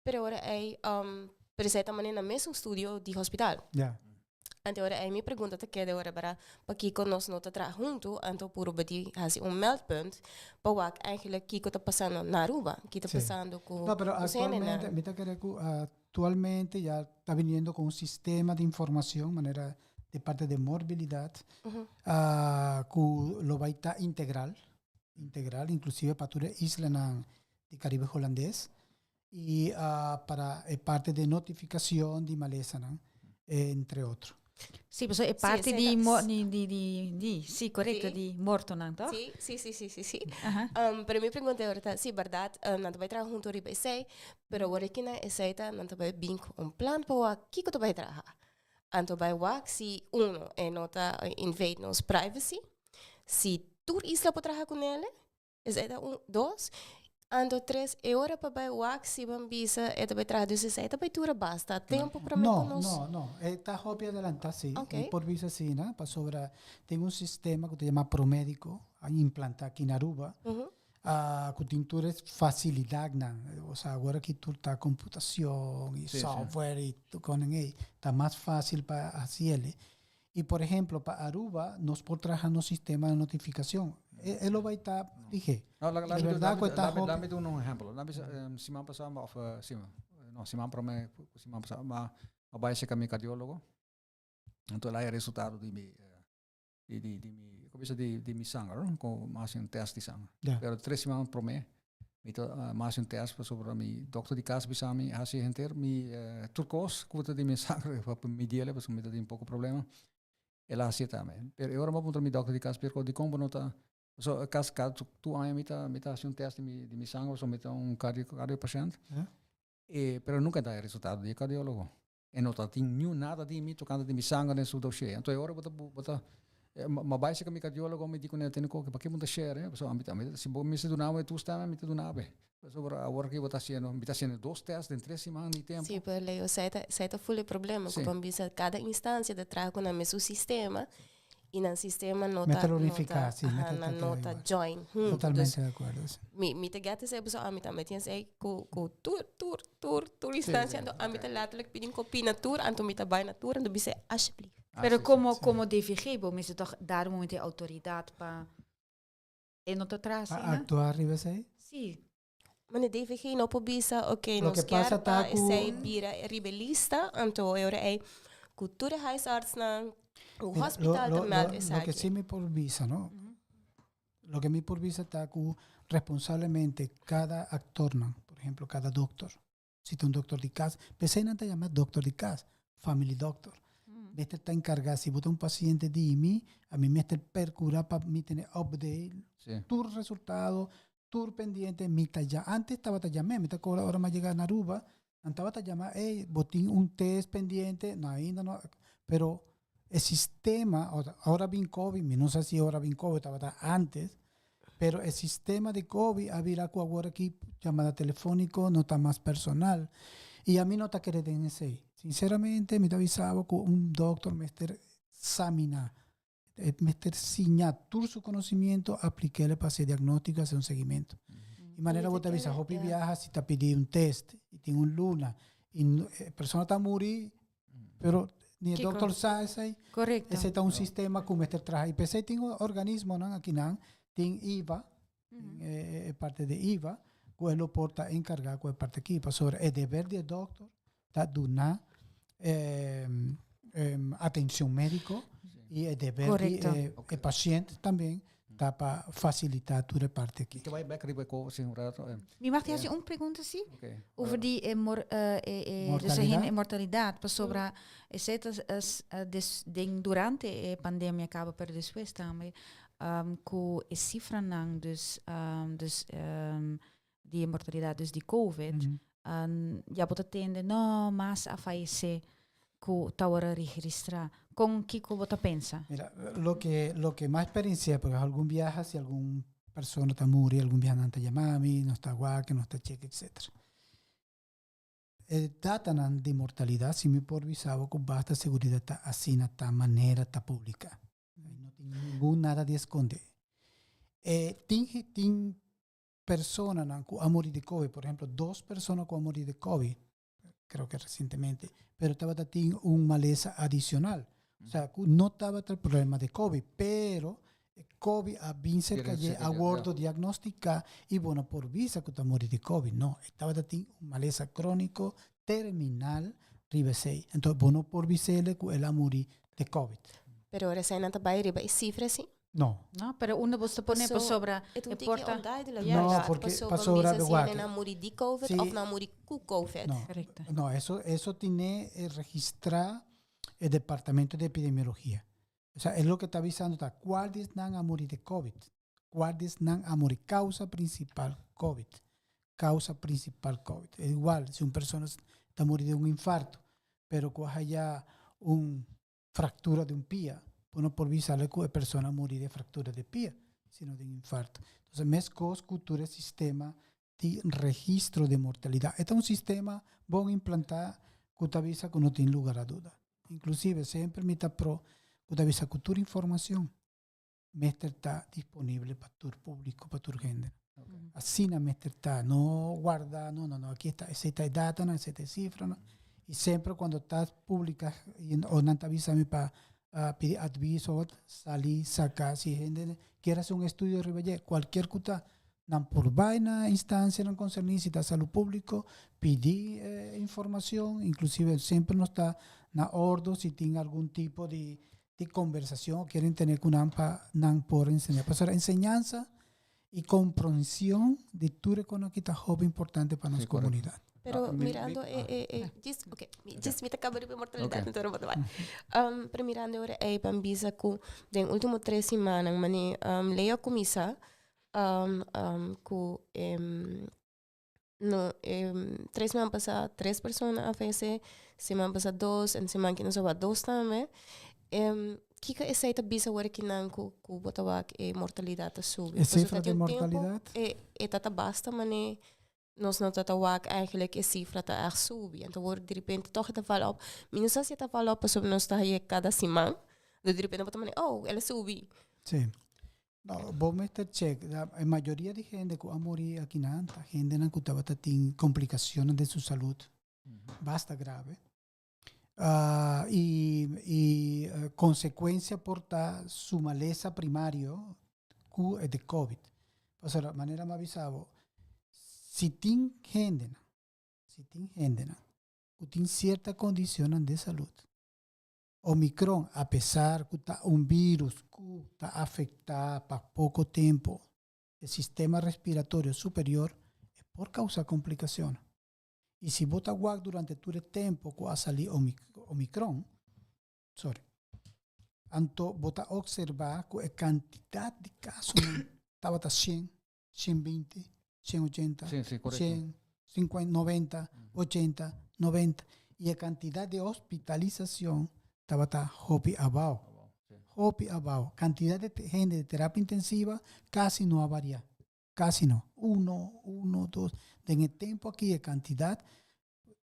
pero ora ei, pero esei ta manera na mesun studio di hospital. Anto ora ei mi pregunta ta keda ora bara pakiko nos no ta traha huntu, anto puru beti hasi un meldpunt pa wak eigenlijk kiko ta pasando na Aruba, ki ta pasando ku No, pero nos hendenan. actualmente, mi ta kere ku actualmente ya ta viniendo con un sistema de información manera de parte de morbilidad, ku lo bai ta integral, integral, inclusive pa tur e islanan di Caribe Holandes, y para e parte de notificacion di malesanan, entre otro. Sí, pasobra e Sí, parti esei di ta mo-, di, di, di, di, sí, correcto, Sí. di mortonan, toch? Sí, sí, sí, sí, sí, sí. Aha. Pero mi pregunta awor ta, sí, berdad, nan ta bai traha hunto riba esei, pero awor aki na esei ta, nan ta bai bin ku un plan pa wak kiko ta bai traha. Anto bai wak si, uno, e no ta invade nos privacy, si tur isla por traha ku nele, Esei ta un, dos. Anto tres, e ora pa bai wak si ban bisa e ta bai traha, dus esei ta bai dura basta tempu promé No, ku nos. no, no. E ta hopi adelantá, sí. Ok. Mi por bisa asina, pasobra tin un sistema ku ta yama Promédico, a implantá aki na Aruba, ku tin tur e fasilidatnan. Osea, awor aki tur ta komputashon i software i tur konen ei. Ta mas fásil pa hasi el. Y por ejemplo, pa Aruba nos por traha nos sistema de notificacion. E, e lo bay ta dije. No, la, la, De verdad cu ta hopi. Laat me un ehempel. Laat me um, siman pasá, of siman, no, siman promé, siman pasá, m'a bai checa mi cardiólogo. Anto el a haya resultado di mi, di mi, como bisa, di mi sanger, cu m'a haci un test di sanger. Pero 3 siman promé, mi ta m'a haci un test pasobra mi dokter di cas bisa mi haci henter mi tur cos cu ta di mi sanger pa mi diele pasobra mi ta tin poco problema. El a haci tambe. Pero e ora mi a puntra mi dokter di cas, pero dicon bo no ta, so cas cada tur aña mi ta haci un test di mi sanger pasobra mi ta un cardio patient. E, pero nunca ta e resultado di e cardiologo. E no ta tin niun nada di mi tocante di mi sanger den su dossier. Anto e ora bo ta, bo ta, ma bai cerca mi cardiologo mi di cune tene koke, paki bo ta share, eh? Pasobra ami ta, si bo mester dunabo e toestemming, mi ta dunabe. Pasobra awor ki bo ta haciendo, mi ta haciendo dos test den 3 siman di tempo. Sí, pero Leo, esei ta full e problema, cu bo bisa cada instancia ta traha cu nan mesun sistema y nan sistema no ta, Mester no unifica, ta, sí, aha, mester nan ta no ta igual. join hunto. Totalmente Dus de acuerdo, sí. mi ta get esei, pasobra ami tambe tin esei cu tur instancia, anto ami ta letterlijk pidi un kopie na tur, anto mi ta bai na tur, anto bisa alsjeblieft. Pero como DVG, bo mester toch daar un momento e autoridad pa e no ta tras, Pa no? actua riba esei? Sí. Maar de DVG no por bisa, oké, Lo nos que pasa kier pa ta ku esei bira riba lista, anto e ora ei ku tur e huisartsnan, ku Mira, hospital ta meld lo esaki. que sí mi por bisa, no? Loke mi por bisa ta ku responsablemente kada aktornan, por ehemplo kada dokter, si ta un dokter di kas, p'esei nan ta yama dokter di kas, family doctor. Mester ta enkargá, si bo ta un pasiente di mi, ami mester perkurá pa mi tene update tur resultado, tur pendiente, mi ta ya, antes tabata yam'é, mi ta kòrda ora mi a yega na Aruba, nan tabata yama, ey, bo tin un test pendiente, no ainda no, pero e sistema, ora bin covid, mi no sa si ora bin covid tabata antes, pero e sistema di covid a bira ku awor aki yamada telefóniko no ta mas personal, i ami no ta kere den esei. Sinceramente mi ta bisa bo ku un dokter mester samina, e mester siña tur su conocimiento, aplik'el pa haci diagnóstico, haci un seguimiento. Y manera bo ta bisa, hopi biaha si ta pidi un test y tin un luna y e persona ta muri, pero ni e dokter sa esey. Esey ta un sistema cu mester traha. Y p'esey tin organismonan akinan, tin IVA, e parte di IVA, cu e lo por ta encarga cu e parte aki. Pasobra e deber di e dokter ta duna atencion medico y e deber di e paciente tambe ta pa facilita tur e parte aki. Te bai bek riba e cos un rato. Mi mag te haci un pregunta si? Over di e e mortalidad pasobra esey ta den durante e pandemia caba pero despues tambe cu e cifranan dus dus di e mortalidad dus di covid ya bo ta tende no mas a fayece cu ta ora registra. Con kico bo ta pensa? Mira, loke loke mas experiencia porque algun biaha si algun persona ta muri algun biaha nan ta yama mi nos ta wak nos ta check etcetera. E datanan di mortalidad si mi por bisa bo cu basta seguridad ta asina ta manera ta publica. No tin ningun nada di esconde. E tin tin personanan cu a muri di covid, por ehemplo dos persona cu a muri di covid, creo que recientemente, pero tabata tin un malesa adicional. O sea, cu no tabata el problema di covid, pero e covid a bin cerca dje, a wordo diagnostica y bo no por bisa cu ta muri di covid, no. E tabata tin un malesa cronico terminal riba esey. Entonces bo no por bisele cu el a muri di covid. Pero ora esey nan ta bay riba e cifra si? No. No, pero unda bo ta pone pasobra e e por ta. No, porque pasobra de wak. Nan muri di covid of nan muri ku covid. No, no, eso, eso tiene registra e departamento de epidemiologia. O sea, es lo que ta bisando ta cual nan a muri de covid. Cual nan a muri causa principal covid. Causa principal covid. Es igual, si un persona ta muri de un infarto, pero cu haya un fractura di un pia, bo no por bisa cu e persona a muri di fractura di pia, sino di un infarto. Entonces, mescos cu tur e sistema di registro di mortalidad. E ta un sistema bon implanta cu ta bisa cu no tin lugar a duda. Inclusive, semper mi ta pro cu ta bisa cu tur informacion mester ta disponible pa tur publico, pa tur hende. Asina mester ta, no guarda, no, no, no, aki esta, esey ta e datanan, esey ta e cifranan. Y semper cuando ta publica o nan ta bisa mi pa pidi advies o sali saca, si hende kier haci un estudio riba dje, cualkier cu ta, nan por bay na instancianan concerni, si ta salud publico, pidi informacion, inclusive semper nos ta na ordo si tin algun tipo di di conversacion o quieren tener cu nan pa nan por enseña. Pasobra enseñansa y comprension di tur e cono aki ta hopi importante pa nos comunidad. Pero mirando e e e djis ok djis mi ta caba riba e mortalidad anto bo ta bai. Pero mirando ora ey pa mi bisa cu den ultimo tres simannan mane Leo a cuminsa cu e No, tres siman pasá tres persona a fayesé, siman pasá dos, en siman ki nos a wak dos tambe. Kiko esei ta bisa wor kinan ku ku bo ta wak e mortalidat ta subi? E sifra di mortalidat? E e ta ta basta mane nos no ta ta wak eigenlijk e sifra ta ègt subi. Anto wor direpente tòg e ta val op. Mi no sa si e ta val op pasobra nos ta haye kada siman. Anto direpente bo ta mane, oh, el a subi. Sí. No, bo mester check. E mayoria di hende ku a muri akinan ta hendenan ku tabata tin komplikasionan den su salud basta grave. I i konsekuensia por ta su malesa primario ku e di covid. Pasobra manera mi a bisa bo, si tin hendenan, si tin hendenan ku tin sierta kondisionnan di salud, Omicron, apesar ku ta un virus ku. ku ta afektá pa poko tempu e sistema respiratorio superior, e por kousa komplikashon. I si bo ta wak durante tur e tempu ku a sali Omicron, sorry, anto bo ta observá ku e kantidat di kasonan tabata 100, 120, 180, Sí, sí, korekto. 100, 50, 90, 80, 90. I e kantidat di hospitalisashon tabata hopi abou. Hopi abou. Kantidat di hende di terapia intensiva kasi no a varia. Kasi no. Uno, uno, dos. Den e tempu aki e kantidat,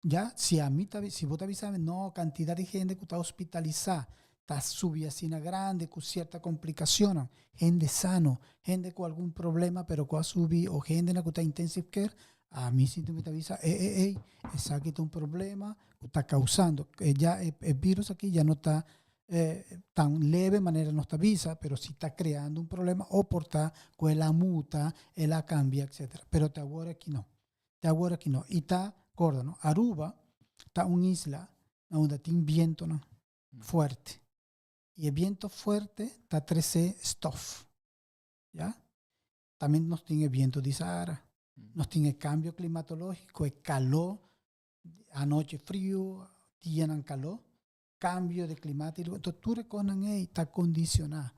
ya, si ami ta, si bo ta bisa mi, no, kantidat di hende ku ta hospitalisá ta subi asina grandi ku sierta komplikashonnan. Hende sano, hende ku algun problema pero ku a subi o hendenan ku ta intensive care, ami sinti mi ta bisa, ey, ey, ey, esaki ta un problema ku ta kausando. E ya e e virus aki ya no ta tan leve manera nos ta bisa, pero si ta creando un problema o por ta cu el a muta, el a cambia, etcetera. Pero te awor aki no. Te awor aki no. Y ta, corda no, Aruba ta un isla na unda tin vientonan fuerte. Y e viento fuerte ta trece stof. Ya? También nos tin e viento di Sahara. Nos tin e cambio climatologico, e calor, anochi frio, dianan calor. Cambio di climático, entonces tur e cosnan ey ta condiciona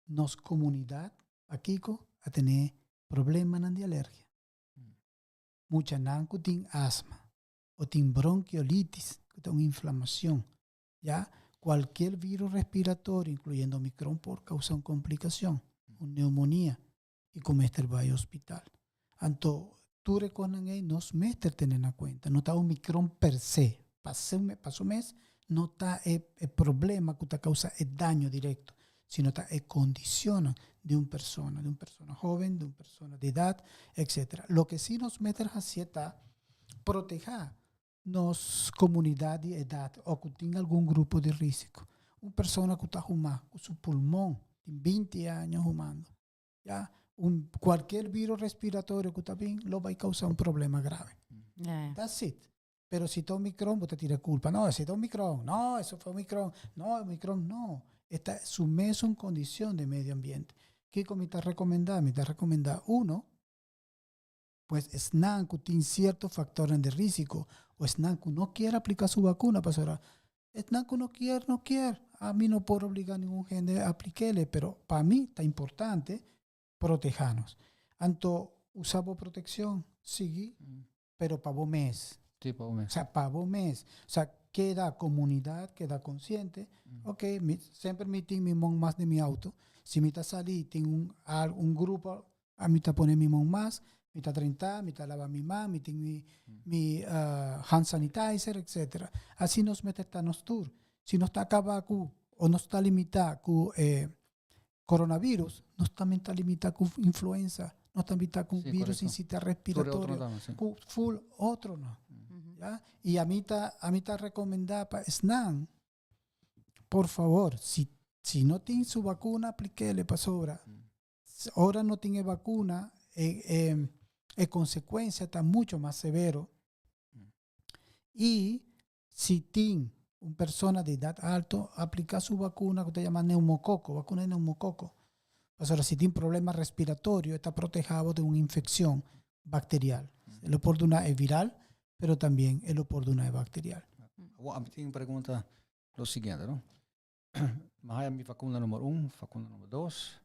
nos comunidad pakico a tene problemanan di alergia. Muchanan cu tin asma o tin bronquiolitis, cu ta un inflamacion, ya, cualkier virus respiratorio, incluyendo Omicron, por causa un complicacion, un neumonía, y cu mester bay hospital. Anto, tur e cosnan ey nos mester tene na cuenta. No ta Omicron per se, pa su, pa su mes, no ta e, e problema cu ta causa e daño directo, sino ta e condicionnan di un persona, di un persona joven, di un persona di edad, etcetera. Loke si nos mester haci ta proteha nos comunidad di edad o cu tin algun grupo di risico. Un persona cu ta huma, cu su pulmon tin 20 aña humando, ya, un cualkier virus respiratorio cu ta bin lo bay causa un problema grave. That's it. Pero si ta Omicron, bo ta tira culpa. No, ese ta Omicron. No, eso fue Omicron. No, Omicron no. Esta su mesun condicion de medio ambiente. Kico mi ta recomenda? Mi ta recomenda uno, pues esnan cu tin cierto factornan di risico o esnan cu no kier aplica su vacuna, pasobra esnan cu no kier, no kier. Ami no por obliga ningun hende a aplikele, pero pa mi ta importante proteha nos. Anto usa bo proteccion, sigui, pero pa bo mes. Sí, pa bo mes. O sea, pa bo mes. O sea, keda comunidad, keda consciente. Ok, mi, semper mi tin mi mon mas den mi auto. Si mi ta sali, tin un, un grupo, ami ta pone mi mon mas, mi ta drenta, mi ta laba mi man, mi tin mi, mi hand sanitizer, etcetera. Asina nos mester ta nos tur. Si nos ta caba cu, o nos ta limita cu e coronavirus, nos tambe ta limita cu influenza, nos tambe ta cu virus sincitial respiratorio, cu full otronan. Ya? Y ami ta, ami ta recomenda pa esnan, por favor, si, si no tin su vacuna, aplikele pasobra. Ora no tin e vacuna, e, e, e consecuencia ta mucho mas severo. Y si tin un persona di edad alto, aplica su vacuna cu ta yama neumococo, vacuna di neumococo. Pasobra si tin problema respiratorio, e ta proteha bo di un infeccion bacterial. E lo por duna e viral, pero tambien e lo por duna e bacterial. Awor, ami tin un pregunta lo siguiente, no? Mi haya mi vacuna numero un, vacuna numero dos,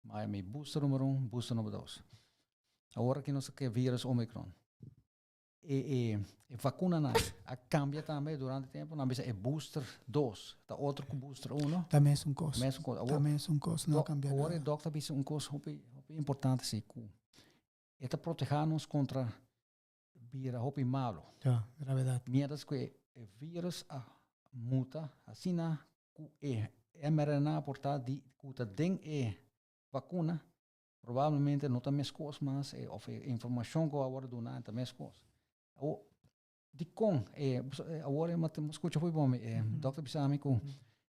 mi haya mi booster numero un, booster numero dos. Awor aki nos ke virus Omicron. E, e, e vacunanan a cambia tambe durante tempo. Nan bisa e booster 2 ta otro cu booster 1. Ta mesun cos. Mesun cos. Ta mesun cos, no a cambia nada. Awor e dokter bisa un cos hopi, hopi importante si cu e ta proteha nos contra bira hopi malo. Ja, gravedad. Mientras cu e, e virus a muta asina cu e mRNA por ta di cu ta den e vacuna probablemente no ta mescos mas e of e informacion cu a wordo duna ta mescos. Awor dicon e awor e mi scucha hopi bon e dokter bisa mi cu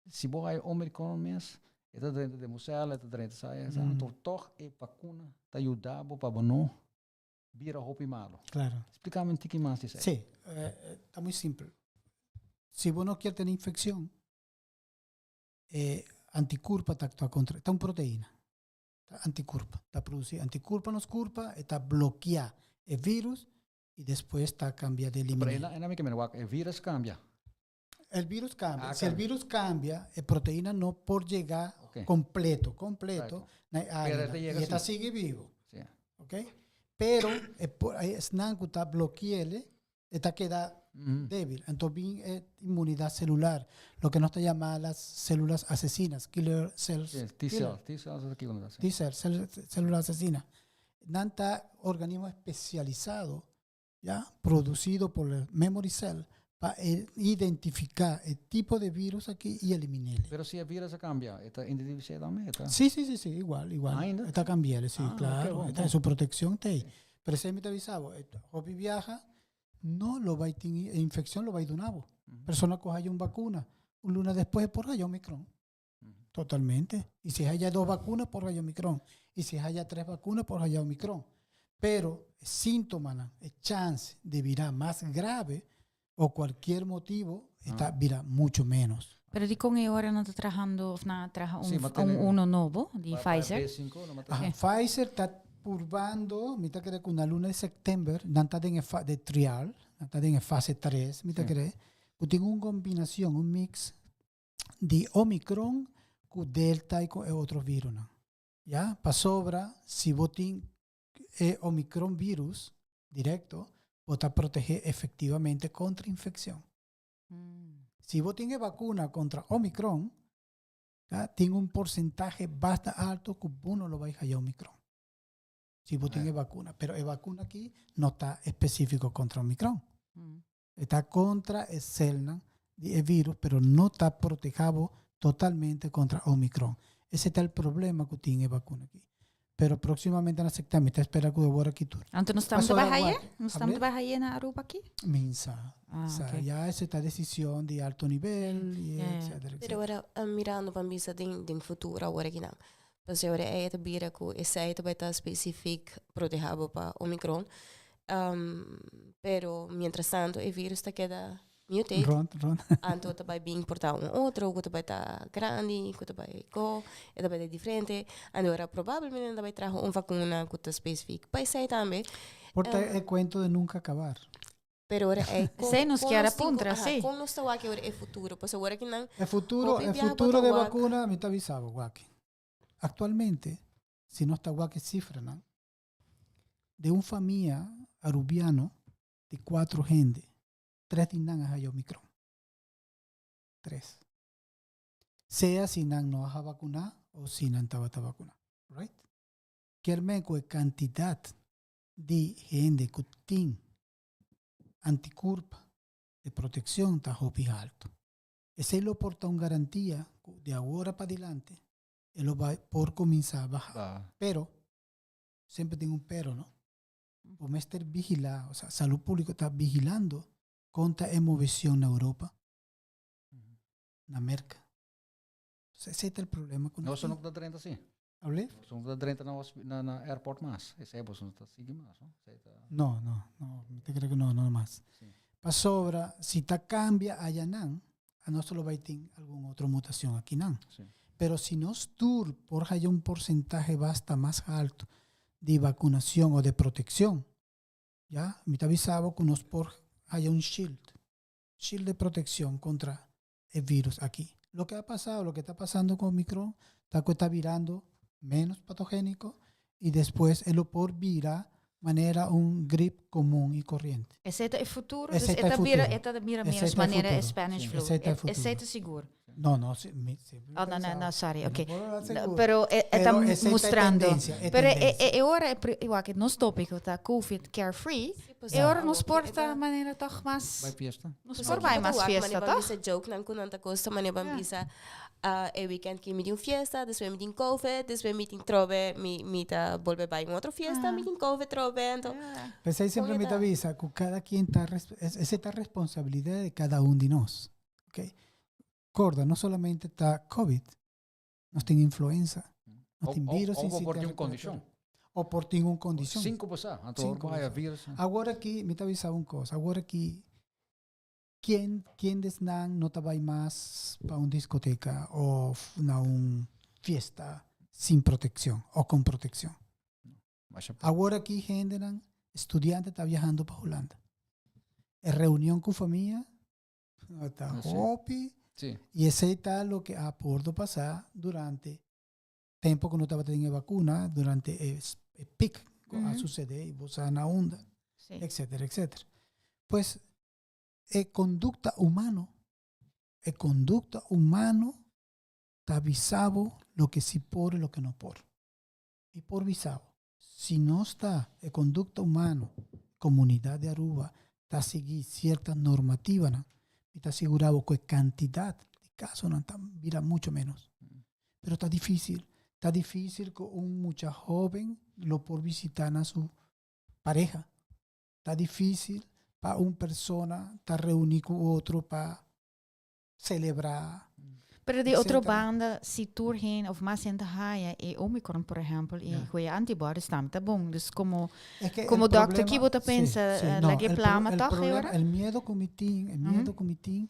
si bo hay omicron mes e ta drenta den bo cel e ta drenta sa e sa anto toch e vacuna ta yuda bo pa bo no bira hopi malo. Claro. Splicami un tiki mas di esey. Si, ta muy simpel. Si bo no kier tene infeccion, e Anticurpa ta actua contra, ta un proteína. Ta anticurpa, ta produci anticurpa nos curpa, e ta bloquea e virus y despues ta cambia de Pero elimina. ena, ena mi ke mira wak, e virus cambia. El virus cambia. Ah, Si el cambia. virus cambia, e proteína no por yega completo, completo na e Pero área. e ta yega Y e ta si. sigui vivo. Si. Ok? Pero e por, esnan cu ta bloqueele, e ta keda débil. Entonces bin e inmunidad celular, lo que nos ta llama las células asesinas, killer cells. Sí, T Killer. cell, T cells aki cuando ta, si. T cell, célula asesina. Nan ta organismo especializado, ya, producido por el memory cell, pa identifica e tipo de virus aki y eliminele. Pero si e virus a cambia, e ta identifica tambe, e ta? Sí, sí, sí, sí, igual, igual. Ainda? E ta cambiele, sí, Ah, ok, claro. bon, Esta bon. su protección ta ahí. Pero esey mi ta bisa bo, hopi biaha, no lo bay tin e infección lo bay duna bo. Persona cu haya un vacuna, un luna despues por haya Omicron. Totalmente. Y si haya 2 vacunas, por haya Omicron. Y si haya 3 vacunas, por haya Omicron. Pero síntomanan, e chance de bira mas grave o cualquier motivo, esta bira mucho menos. Pero di con e ora nan ta trahando of nan a traha un, Sí, ma un tene uno nobo di Pa, pa Pfizer? B5, no, ma Aha, tene Pfizer ta purbando, mi ta kere cu na luna di september, nan ta den e fa, de trial, nan ta den e fase 3, mi ta kere, cu tin un combinacion, un mix di Omicron cu Delta y cu e otro virusnan. Ya, pasobra, si bo tin e Omicron virus directo, bo ta protege efectivamente contra infeccion. Si bo tin e vacuna contra Omicron, ya, tin un porcentaje basta alto cu bo no lo bay haya Omicron. Si bo tin e vacuna. Pero e vacuna aki no ta específico contra Omicron. Está contra e celnan di e virus, pero no ta protejabo totalmente contra Omicron. Ese ta el problema cu tin e vacuna aki. Pero próximamente na secta, mi ta espera cu awor aki tur. Anto nos estamos Pasó de baja agua. ayer? Nos estamos de Hablé? baja ayer na Aruba aki? Minsa. Ah, Sa, ok. ya esa ta decisión di alto nivel, y etcétera, Pero etcétera. ahora, mirando pa bisa den futuro awor aki nan. Pasobra ahora e ta bira cu esey ta bay ta specific protehabo pa Omicron. Pero mientras tanto e virus ta keda mutate. Rond, rond. Anto ta bay bin por ta un otro cu ta bay ta grandi, cu ta bay go, e ta bay ta diferente. Anto ahora probablemente ta bay traha un vacuna cu ta specific pa esey tambe. Por ta e cuento de nunca acabar. Pero ahora e con, Esey nos con kier nos tin apuntra, cu, aha, sí. con nos ta wak ahora e futuro. Pues ahora ki nan E futuro, Hopi e biaha futuro bota de wak. vacuna, mi ta avisabo, wak. Actualmente, si no ta wak cifra, ¿no? De un familia arubiano de 4 gente, 3 di nan a haya Omicron. 3. Sea si nan no a vacuna o si nan tabata vacuna. Right? Kier men cu e cantidad di hende cu tin anticurpa de proteccion ta hopi alto. Esey lo por ta un garantia cu de ahora pa adelante e lo bay por cuminsa a baha. Pero, siempre tin un pero, no? Bo mester vigila, o sea, salud pública ta vigilando contra e movecion na Europa, na Merca. O sea, ese ta el problema con No, nos so tin. no ta drenta, sí. Hablé? So no ta drenta na airport mas. Esey bo no ta sigui mas, no? Esey ta No, no, no, mi ta creo que no, no mas. Sí. Pasobra, si ta cambia allá nan, a nos lo bay tin algún otro mutación aquí nan. Sí. Pero si nos tur por haya un porcentaje basta más alto de vacunación o de protección, ya, mi ta avisaba que nos por haya un shield, shield de protección contra el virus aquí. Lo que ha pasado, lo que está pasando con Omicron, está que está virando menos patogénico y después el por vira manera un grip común y corriente. Esey ta e futuro, Esey dus ta e e ta bira, futuro. e ta bira Esey menos ta e manera futuro. Spanish Sí. flu. Esey ta e futuro. Esey ta sigur. No, no, sí, mi, sí, Oh, no, no, no, sorry, No ok. puedo hablar No, seguro. pero e ta Pero esa es la mostrando. tendencia, es Pero tendencia. e ora, igual que nos tópico ta COVID carefree, Sí, pues, e ora nos ah, ok, por ta eta manera toch mas Bay fiesta. Nos Pues por aki bay bo ta mas wak, fiesta, mane ban toch? bisa joke nan ku nan ta kosta, mane ban Ja. bisa, ah, e weekend ki mi tin un fiesta, despues mi tin COVID, despues mi tin trobe, mi ta bolbe bay un otro fiesta, Ah. mi tin COVID trobe, anto Ja. Pues ahí siempre Con me eta avisa que cada quien está es, es esta responsabilidad de cada uno de nos. ¿Ok? Corda, no solamente está COVID, nos tiene influenza, nos tiene virus O, o por sincitial tin un condicion. respiratorio. O por tin un condicion. Cinco pasá, anto Cinco haya pasá. virus. Awor aki, mi ta avisabo un cos, awor aki, Ken kendesnan no ta bai mas pa un discoteca of na un fiesta sin proteccion o con proteccion? Awor aki hendenan, estudiante ta viajando pa Hulanda. E reunion cu famia ta hopi y esey ta loke a por pasa durante tempo cu no tabata tin e vacuna, durante e piek cu a sucede y bo sa na unda, etcetera, etcetera. Pues e conducta humano, e conducta humano ta bisa bo loke si por y loke no por. Y por bisa bo, si nos ta, e conducta humano, comunidad di Aruba ta sigui cierta normativanan, mi ta asegura bo cu e cantidad di casonan ta bira mucho menos. Pero ta dificil, ta dificil cu un mucha hoben lo por visita na su pareha. Ta difícil pa un persona ta reuní ku otro pa selebrá. Pero di otro banda, si tur hende of mas hende haya e Omicron, por ehempel, y cu e antibodies tambe ta bon. Dus como, como dokter, ki bo ta pensa? Laga e plama toch e ora? El miedo cu mi tin, el miedo cu mi tin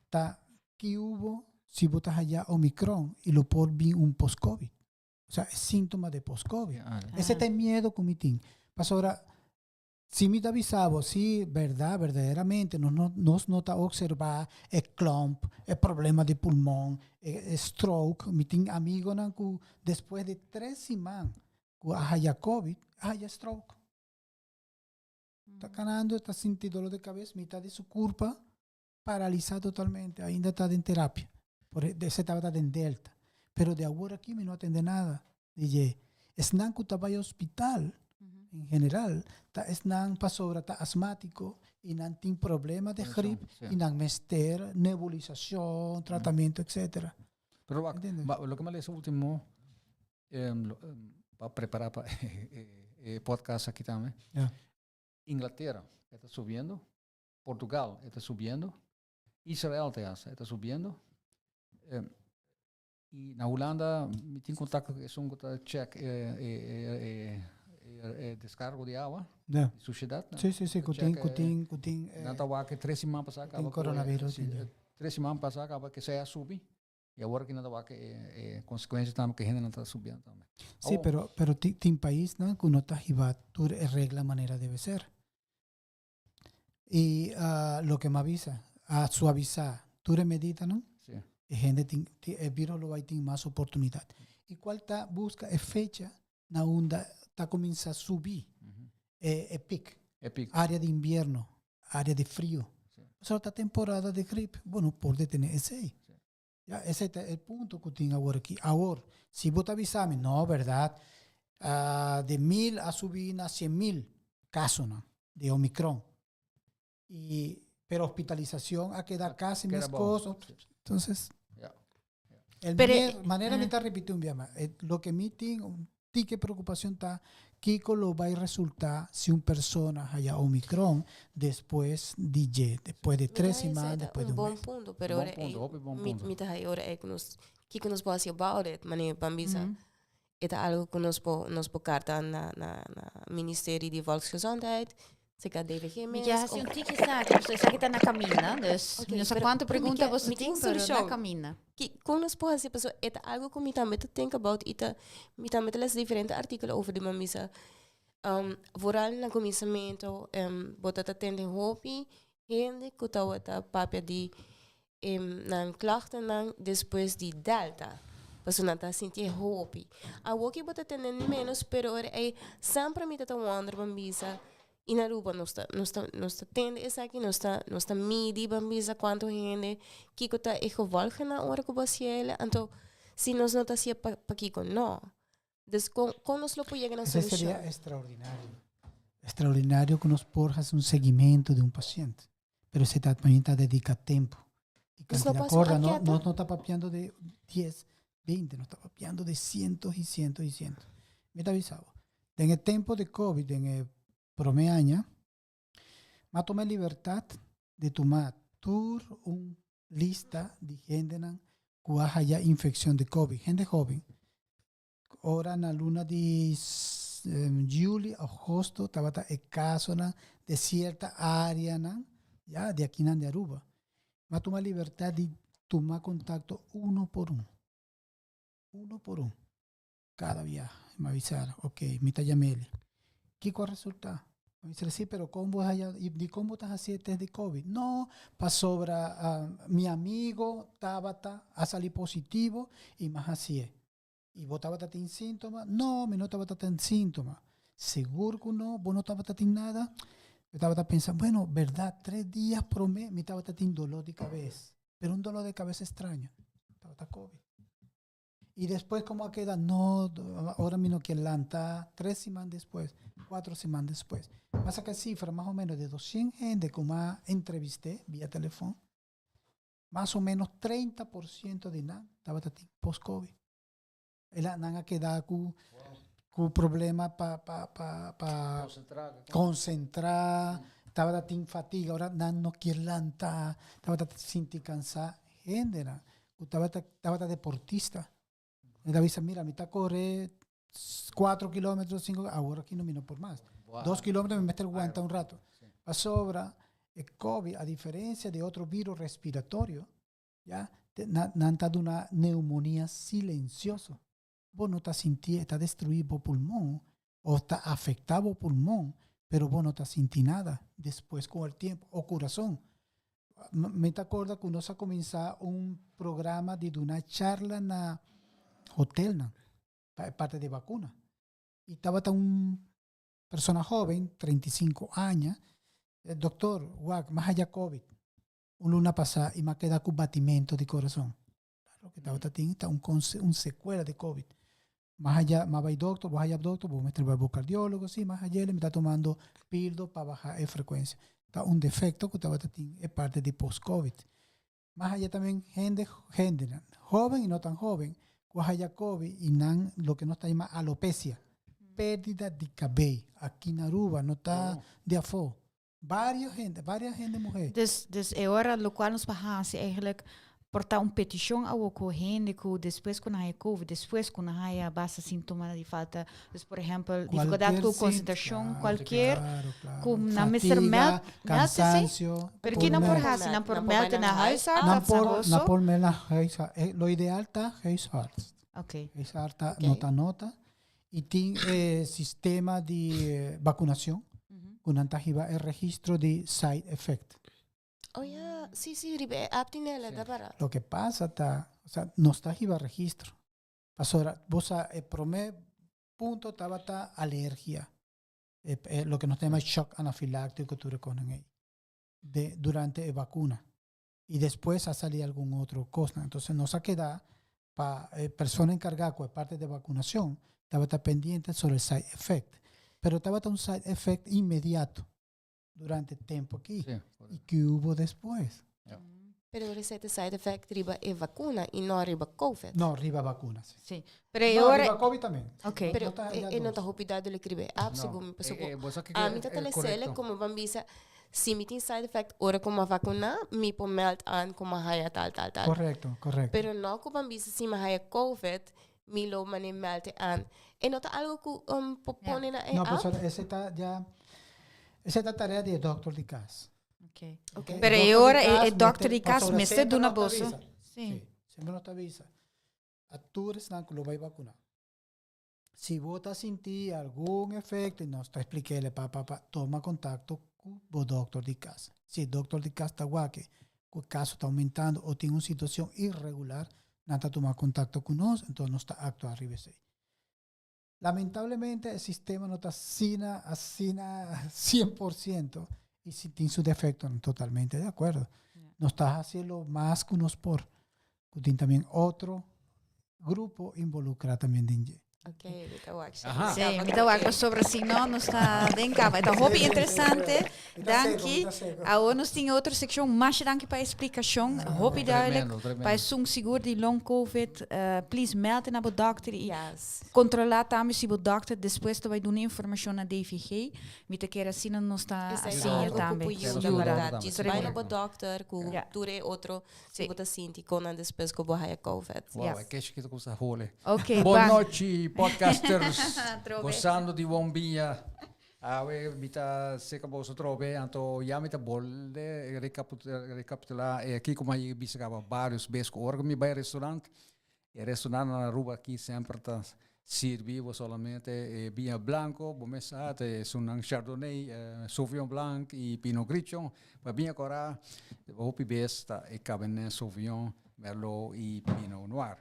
ta ki hubo si bo ta haya Omicron y lo por bin un post-COVID. O sea, e síntoma de post-COVID. Ese ta e miedo cu mi tin. Pasobra Si mi ta bisa bo, si, berdad, berdaderamente nos no, nos no ta observa e klomp, e problema di pulmon, e stroke. Mi tin amigonan cu despues di tres siman cu a haya covid, a haya stroke. Ta canando, ta sinti dolor de cabeza, mitad di su curpa paralisa totalmente, ainda ta den terapia. Por ese tabata den Delta. Pero de awor aki mi no a tende nada di dje. Esnan cu ta bay hospital, en general, ta esnan pasobra ta asmatico y nan tin problema de grip y nan mester nebulisacion, tratamiento, etcetera. Pero wak, loke mi a lesa ultimo, pa prepara pa e podcast aki tambe, Inglatera e ta subiendo, Portugal e ta subiendo, Israel te hasta e ta subiendo. Y na Hulanda mi tin contacto cu esun cu ta check e descargo di awa, di suciedad. Sí, sí, sí, cu tin, cu tin, cu tin. Nan ta wak tres siman pasa caba. Tin coronavirus. Sí, tres siman pasa caba cu esey a subi. Y awor aki nan ta wak e consecuencia tambe cu hendenan ta subiendo tambe. Sí, pero, pero tin paisnan cu no ta hiba tur e regla manera debe ser. Y loke mi a bisa, a suavisa tur e medidanan, e hende tin, e virus lo bai tin mas oportunidad. Y cual ta busca e fecha na unda ta cuminsa subi e piek. E piek. Area di invierno, area di frio. Pasobra ta temporada di grip, bo no por detene esey. Ya, esey ta e punto cu tin awor aki. Awor, si bo ta bisa mi, no, berdad, de mil a subi na cien mil casonan de Omicron. Y, pero hospitalisacion a keda casi mescos. Entonces, el miedo, manera mi ta ripiti un bia mas, loke mi tin, un tiki preocupacion ta kico lo bay resulta si un persona haya Omicron despues di dje, despues di tres siman, despues di un mes. Bon punto, pero ora punto, hopi bon punto. Mi ta haya ora ey cu nos, kico nos por haci about it, manera ban bisa e ta algo cu nos por, nos por carta na, na, na Ministerie di Volksgezondheid, Cerca DVG Mi ke hasi un tiki esaki, pasobra esaki ta na kaminda, dus mi no sa kuantu pregunta boso tin, pero na kaminda. Ki, kon nos por hasi? Pasobra e ta algo ku mi tambe ta think about i ta, mi tambe ta lesa diferente artíkulo over di mamisa. Vooral na kuminsamentu bo ta ta tende hopi hende ku tabata papia di nan klachtennan despues di Delta. Pasobra nan ta sinti e hopi. Awoki bo ta tende menos, pero ora ei semper mi ta ta wonder ban bisa, in Aruba nos ta, nos ta, nos ta tende esaki, nos ta, nos ta midi ban bisa cuanto hende, kiko ta e gevolgennan ora cu bo haci el, anto si nos no ta haci pa, pakiko no? Dus con, con nos lo por yega na Ese solucion? sería extraordinario. Extraordinario cu nos por haci un seguimiento di un paciente. Pero esey ta también ta dedica tempo. Y Nos no cantidad. por haci un Corda, no, anqueta. nos no ta papiando de 10, 20, nos ta papiando de cientos y cientos y cientos. Mi ta bisa bo, den e tempo di COVID, den e prome aña, m'a tuma e libertad di tuma tur un lista di hendenan cu a haya infeccion di COVID, hende hoben. Ora na luna di juli, agosto tabata e casonan di cierta areanan, ya, di akinan di Aruba. M'a tuma libertad di tuma contacto uno por un. Uno por un. Cada biaha. M'a bisa, ok, mi ta yam'ele. Kico a resulta? M'a bisa, si, pero con bo haya, y di con bo ta haci e test di COVID? No, pasobra mi amigo tabata, a sali positivo y m'a haci'e. Y bo tabata tin síntoma? No, mi no tabata tin síntoma. Sigur ku no, bo no tabata tin nada? Mi tabata pensa, bueno, berdad, tres dias prome mi tabata tin dolor di cabes, pero un dolor de cabes extraño. Tabata COVID. Y despues como a keda? No, ora mi no kier lanta, tres siman despues, cuatro siman despues. M'a saca cifra mas o menos de 200 hende ku m'a entreviste via telefon. Mas o menos 30% di nan tabata tin post-COVID. Ela nan a keda ku ku problema pa pa pa pa konsentrá, tabata tin fatiga, ora nan no kier lanta, tabata sinti kansá. Hendenan ku tabata tabata deportista. Mi ta bisa, mira, mi ta kore cuatro kilómetro, cinco, awor aki no mi no por mas. Dos kilómetro mi mester wanta un rato. Pasobra e COVID, a diferencia di otro virus respiratorio, ya, nan ta duna neumonía silencioso. Bo no ta sinti, e ta destrui bo pulmon o ta afecta bo pulmon, pero bo no ta sinti nada despues con el tiempo, o curazon. Mi ta acorda cu nos a cuminsa un programa di duna charla na hotelnan pa e parte di vacuna. Y tabata un persona joven, 35 aña, doctor, wak, m'a haya COVID un luna pasa y m'a keda cu batimento di corazon. Claro que tabata tin ta un, un secuela de COVID. Mas allá, m'a bay doctor, bo haya doctor, bo mester bay bo cardiólogo, sí, mas allá mi ta tomando pildo pa baja e frecuencia. Ta un defecto cu tabata tin e parte di post-COVID. Mas allá también hende, hende, joven y no tan joven, cu haya COVID y nan lo que nos ta llama alopecia, pérdida di cabey. Aki na Aruba no ta de afó. Varios hende, varias hende muhé. Dus, dus e ora locual nos por haci eigenlijk por ta un peticion awo cu hende cu despues cu nan haya covid, despues cu nan haya basta sintoma di falta, dus por ehempel dificultad cu concentracion, cualkier cu nan mester meld, meld si? Cansancio. Pero ki nan por haci? Nan por meld na huisarts Nan of por, nan por meld na huisarts. Lo ideal ta huisarts. Okay. Huisarts ta nota nota. Y tin e sistema di vacunacion cu nan ta hiba e registro di side effect. Oh ja, sí, sí, riba e app tin el, ta para. Loke pasa ta, osea, nos ta hiba registro. Pasobra bo sa e prome punto tabata alergia, e loke nos ta yama shock anafiláctico tur e cosnan ey, de durante e vacuna. Y despues a sali algun otro cosnan. Entonces nos a keda pa e persona encarga cu e parte de vacunacion tabata pendiente sobre e side effect. Pero tabata un side effect inmediato durante e tempo aki. Y ki hubo despues? Pero ora esei ta side effect riba e vacuna y no riba covid. No, riba vacuna, si. Sí. Pero e No, ora riba covid también. Ok. Pero No ta e, ya e no dos. ta hopi duidelijk riba e app, No, segun mi. Pasobra eh, bo sa a mi ta eh, telesele correcto. como ban bisa, si mi tin side effect ora ku m'a vakuná, mi por meld aan ku m'a haya tal, tal, tal. Correcto, correcto. Pero no ku ban bisa si m'a haya covid, mi lo mane meld aan. E no ta algo ku um, por Ja. pone na e No, app? pues ese ta ya, ese ta tarea di e doctor di cas. Ok. Ok. Pero e ora e, e dokter di cas pasobra mester semper duna nos ta boso. avisa. Sí. Sí, semper nos ta avisa. A tur esnan ku lo bai vakuná. Si bo ta sinti algun efecto y nos ta expliquele pa pa pa, toma contacto cu bo doctor di cas. Si e doctor di cas ta wak cu e caso ta aumentando o tin un situacion irregular, nan ta tuma contacto cu nos, entonces nos ta actua riba esey. Lamentablemente e sistema no ta asina, asina 100% y si tin su defectonan, totalmente de acuerdo. Nos ta haci lo mas cu nos por, cu tin tambien otro grupo involucra tambien den dje. Ok, mi ta wak. Aha. Sí, mi ta wak pasobra si no nos ta den cama. E ta hopi interesante. Danki. Awor nos tin otro seccion. Masha danki pa e explicacion. Hopi duidelijk. Tremendo, tremendo. Pa esun sigur di long covid, please meld na bo dokter y Yes. controla tambe si bo dokter despues ta bay duna informacion na DVG. Mi ta kere asina nos ta Esei asiña algo ku tambe. por yuda, Yuda. berdad. Djis Tremendo. bai na bo dokter ku tur e otro si bo ta sinti kon nan despues ku bo haya covid. Wow, Yes. e ke chikito ku sa hole. Ok, Bon ban. nochi, podcasters. Trobe. Gozando di bon bia. Awe mi ta seka boso trobe, anto ya mi ta bolbe recapitula e kiko mi a bisa caba varios bes cu ora cu mi bay restaurant, e restaurant na Aruba aki semper ta sirbi bo solamente e biña blanco, bo mes sa ta esunnan Chardonnay, Sauvignon Blanc y Pinot Grigio, pa biña cora hopi bes ta e Cabernet Sauvignon, Merlot y Pinot Noir.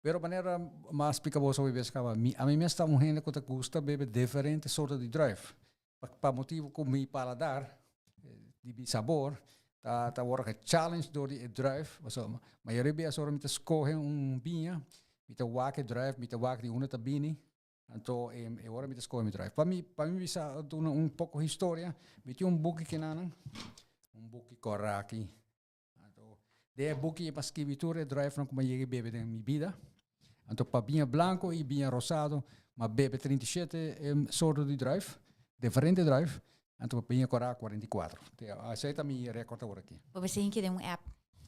Pero manera m'a splica boso hopi bes caba, mi ami mes ta un hende cu ta gusta bebe diferente sorto di druif. Pa pa motibo cu mi paladar di mi sabor ta ta worde gechallenged door di e druif. Pasobra mayoria bes ora mi ta scoge un biña, mi ta wak e druif, mi ta wak di unda ta bini, anto e ora mi ta scoge mi druif. Pa mi pa mi bisa duna un poco historia, mi tin un buki kinanan, un buki cora aki. Anto, den e buki e pa skibi tur e druifnan ku mi a yega bebe den mi bida. Anto pa biña blanko i biña rosado, mi a bebe 37 sorto di druif, diferente druif. Anto pa biña kòrá 44. Esei ta mi rekòrt awor aki. Bo mester hinki den un app.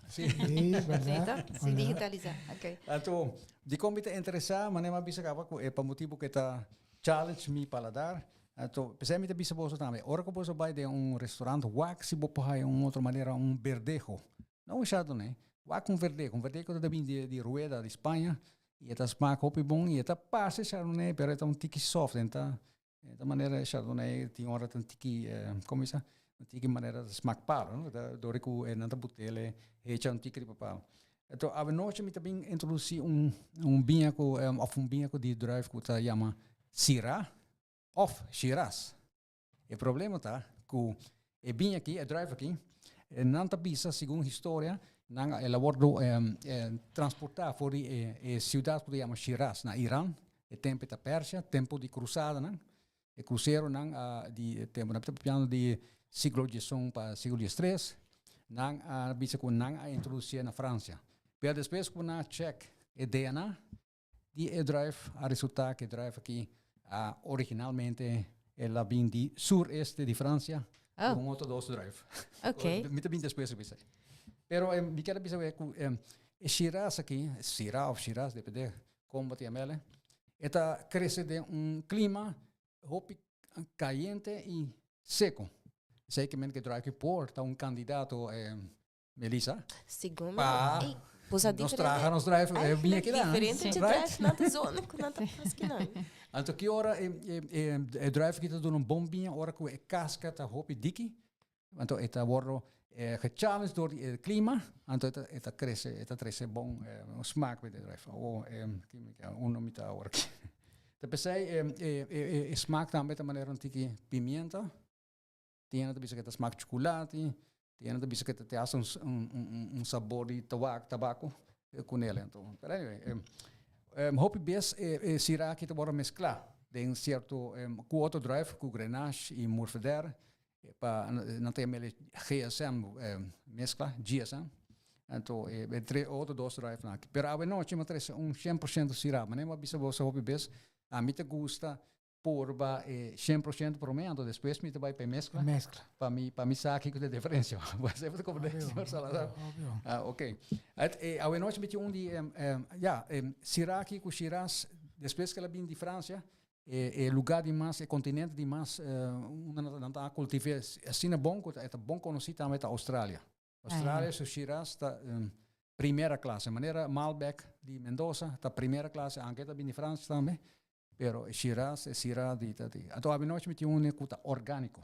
Sí. Sí, bèrdat. Sí, digitalisá. Oké. Anto, dikon mi ta interesá? Manera mi a bisa kaba ku e pa motibu ku e ta challenge mi paladar. Anto, p'esei mi ta bisa boso tambe, ora ku boso bai den un restaurant, wak si bo por haya un otro manera, un verdejo. No un chardonnay, wak un verdejo. Un verdejo ta bin di Rueda, di Spaña, i e ta smak hopi bon, i e ta parse chardonnay, pero e ta un tiki soft, en ta, e ta manera e chardonnay tin ora ta un tiki, komo bisa, un tiki manera ta smak palo, no? Ta dor ku nan ta butele hecha un tiki riba palo. Anto, avenochi mi ta bin introdusi un, un biña ku, of un biña ku di druif ku ta yama Syrah. Of Shiraz. E problema ta ku e biña aki, e druif aki, nan ta bisa segun historia, nan el a wordo transportá for di e siudat ku ta yama Shiraz na Iran, e tempu ta Persia, tempu di krusadanan, e kruseronan a di e tempu, nan ta papiando di siglo diesun pa siglo diestres, nan a bisa ku nan a introdusié na Fransia. Pero despues ku nan a chèk e DNA, Di e druif a resulta ku e druif aki a originalmente el a bin di sur este di Francia Oh. ku un otro dos druif. Ok. Mi ta bin despues riba esei. Pero mi kier a bisa wea ku e Shiraz aki, Syrah of Shiraz depende kon bo ta yam'el, e ta krese den un klima hopi kayente i seko. Esei ke men ku e druif aki por ta un kandidato Melissa? Segun mi, Pa ey, bosa nos diferente. traha nos drive eh, biña Eigenlijk kila. diferente Right? drive nan ta zona ku nan ta paskinan. Anto ki ora e, e, e, e drive ki ta duna un bon biña ora ku e kaska ta hopi diki. Anto e ta wordo eh, gechallenged door di e klima. Anto e ta, e ta krese, e ta trese bon eh, un smaak bij de drive. Oh, eh, ki uno mi ta awor aki. Ta pesei e, e, e, e smaak tambe ta manera un tiki pimienta. Tin hende ta bisa ku e ta smak chukulati, tin hende ta bisa ku e ta hasta un sabor di tawak, tabako ku nel. Anto, pero anyway, hopi bes e sira aki ta wòrdu mesklá den sierto ku otro druif, ku Grenache i Mourvèdre, pa nan ta yama el GSM meskla, GSM. Anto entre otro dos druifnan aki. Pero awenochi mi a trese un 100% sira. Manera mi a bisa boso hopi bes, ami ta gusta Purba e 100% promé, anto despues mi ta bai pa e mezcla. Mezcla. Pa mi, pa mi sa kiko ta e diferencia. Bo a sefta comprende, Obvio, señor Salazar? obvio. Ah, ok. Het, eh, awenochi mi tin un di, em, em, ja, em, Syrah aki ku Shiraz, despues ku el a bin di Francia, e, e lugar di mas, e continente di mas, eh, unda nan ta, nan ta cultiv'é asina bon ku ta, e ta bon konosí tambe ta Australia. Australia su Shiraz ta um, primera clase. Manera Malbec di Mendoza ta primera clase, aunque ta bin di Francia tambe. Pero Shiraz e Syrah di ta di. Anto avenochi mi tin un ku ta orgánico.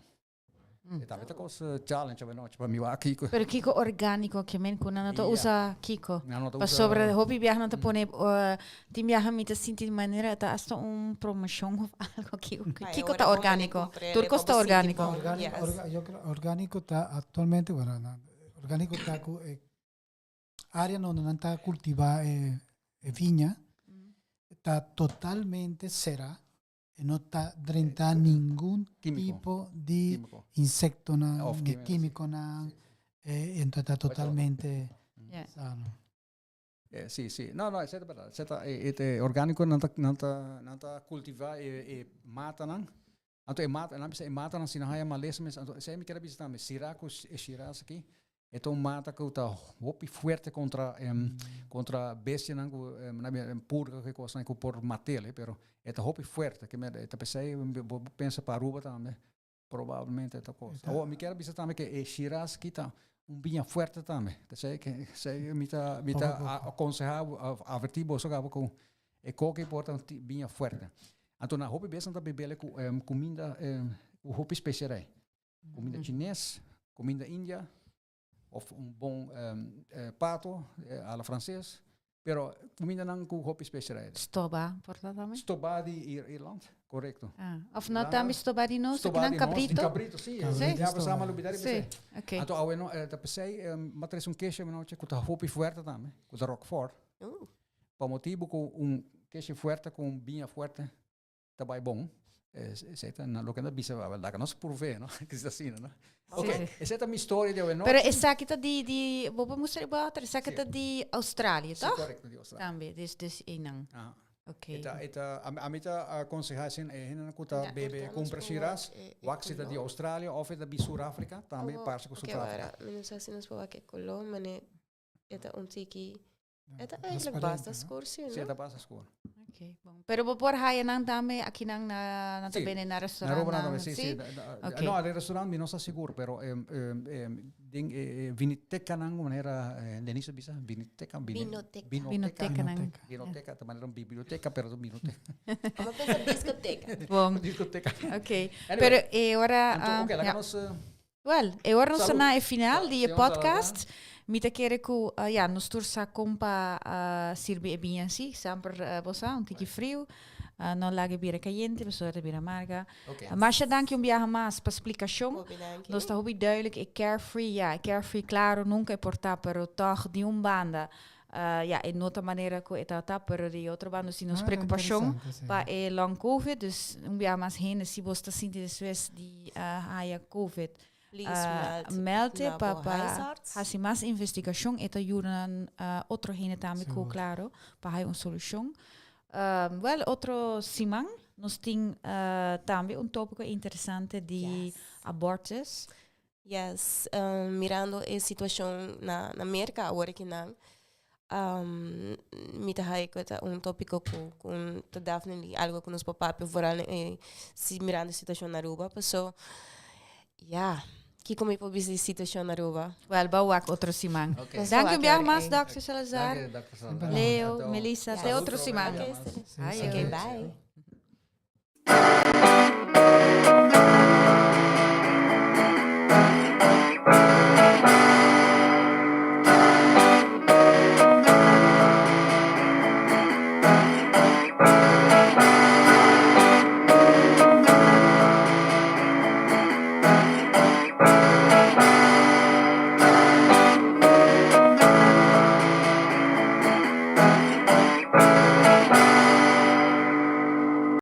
E tambe ta kos challenge avenochi pa mi wak kiko. Pero kiko orgánico ke men ku nan no ta Ja. usa kiko? Nan no ta usa. Pasobra hopi biaha nan ta pone tin biaha mi ta sinti di manera ta hasta un promoshon of algo kiko Ay, kiko ora ta bo mane orgánico? comprende, Tur kos pa ta bo sinti orgánico. bon. Orgánico, Yes. orga, yo creo orgánico ta actualmente, bueno, no, orgánico ta ku e área donde nan ta cultiva e, e viña ta totalmente cera e no ta drenta ningun Químico. tipo di Químico. insectonan, Of ni químico, sí. químiconan, eh, entonces ta totalmente Ja. sano. Eh, sí, sí. No, no, esei ta berdad. Esei ta, e, e orgánico nan ta, nan ta, nan ta cultiva e, e matanan. Anto e mata, nan bisa e matanan si nan haya malesa mes. Anto esei mi kier a bisa tambe. Syrah ku e Shiraz aki. E ta un mata ku ta hopi fuerte kontra kontra bestianan ku purga ku kosnan ku por mat'el, pero e ta hopi fuerte. Ke men e ta p'esei bo pensa pa Aruba tambe probablemente e ta kos. Awor mi kier bisa tambe ke e Shiraz ki ta un biña fuerte tambe. P'esei ke esei mi ta mi ta akonsehá òf avertí boso kaba ku e koki por ta un biña fuerte. Anto nan hopi bes nan ta bebel ku kuminda ku hopi speserei. Kuminda chines, kuminda india, of un bon pato a la frances. Pero kumindanan ku hopi speserei. Stoba por ta tambe? Stoba di Irland, korekto. Ah, of no tambe stoba di nos, Stoba kinan di nos, di cabrito? cabrito, si. Si. Ya pasá mi a lubida riba Si, esei. ok. Anto awe no, ta p'esei mi a trese un keshi anochi ku ta hopi fuerte tambe, ku ta Roquefort. Pa motibu ku un keshi fuerte ku un biña fuerte ta bai bon. Esei ta loke nan ta bisa, laga nos purvé, no? Ke si ta asina, no? Sí, Ok, sí. esei ta mi storia di awenochi. Pero esaki ta di, di, bo por mustra riba otro? Esaki Sí. ta di Australia, Sí, toch? korekto, di Australia. Tambe, dus, dus einan. Aha. Ok. E ta, e ta, ami, ami ta akonsehá asin e hendenan ku ta Ja, bebe, por ta kumpra nos por Shiraz, wak e- e wak si ta di koló. Australia òf e ta di Sur-Afrika, tambe Awo, parse ku ok, Sur-Afrika. wara, mi no sa si nos por wak e koló, mane e ta un tiki E ta eigenlijk Transparente, basta no? skur, sí, Sí, e no? ta basta skur. Ok, bon. Pero bo por haya nan tambe aki nan na nan ta Sí, bende na Na Aruba nan restaurantnan, tambe, sí, sí. sí? Ok. No, den restaurant mi no sa sigur, pero den e vinitekanan, manera Denise a bisa, viniteka, Vinoteka. vinoteka. Vinotekanan. Vinoteka. Vinoteka, ta manera un biblioteka, pero ta un vinoteka. Amo pensa discoteka. Bon, Discoteka. ok. Anyway, Pero e ora, anto, ah, ok, laga ja. nos Wel, e ora nos ta Salud. na e final di e Señor podcast. Salazar. Mi ta kere ku, uh, ja, nos tur sa kon pa uh, sirbi e biña si. Semper uh, bo sa, un tiki friu. Uh, no laga e bira kayente, pasobra e ta bira amarga. Ok. Uh, masha danki un biaha mas pa splikashon. Hopi danki. Nos ta hopi duidelijk, e carefree, ja, e carefree, klaro, nunka e por ta, pero tòg di un banda, uh, ja, e no ta manera ku e ta ta, pero di otro banda si nos Ah, preokupashon interesante, sí. pa e long covid, dus un biaha mas hende, si bos ta sinti despues di uh, haya covid, Please uh, meld meld na pa bo pa huisarts. hasi mas investigashon, e ta yuda nan uh, otro hende tambe ku Seguro. klaro pa haya un solushon. Um, wel, otro siman nos tin uh, tambe un tópiko interesante di Yes. abortus. Yes, mirando e situacion na na Merca awor akinan, mi ta haya cu ta un topico cu cu ta definitely algo cu nos por papia vooral si mirando e situacion na Aruba, paso ya, kico mi por bisa di situacion na Aruba? Wel, bo wak otro siman. Ok. Nos Danki wak un biaha ora mas, ei. Dòkter Salazar. Danki, Dòkter Salazar. Leo, Anto, Melissa, te Yes. otro siman. Ok, Sí, Ayo. Ok, bye.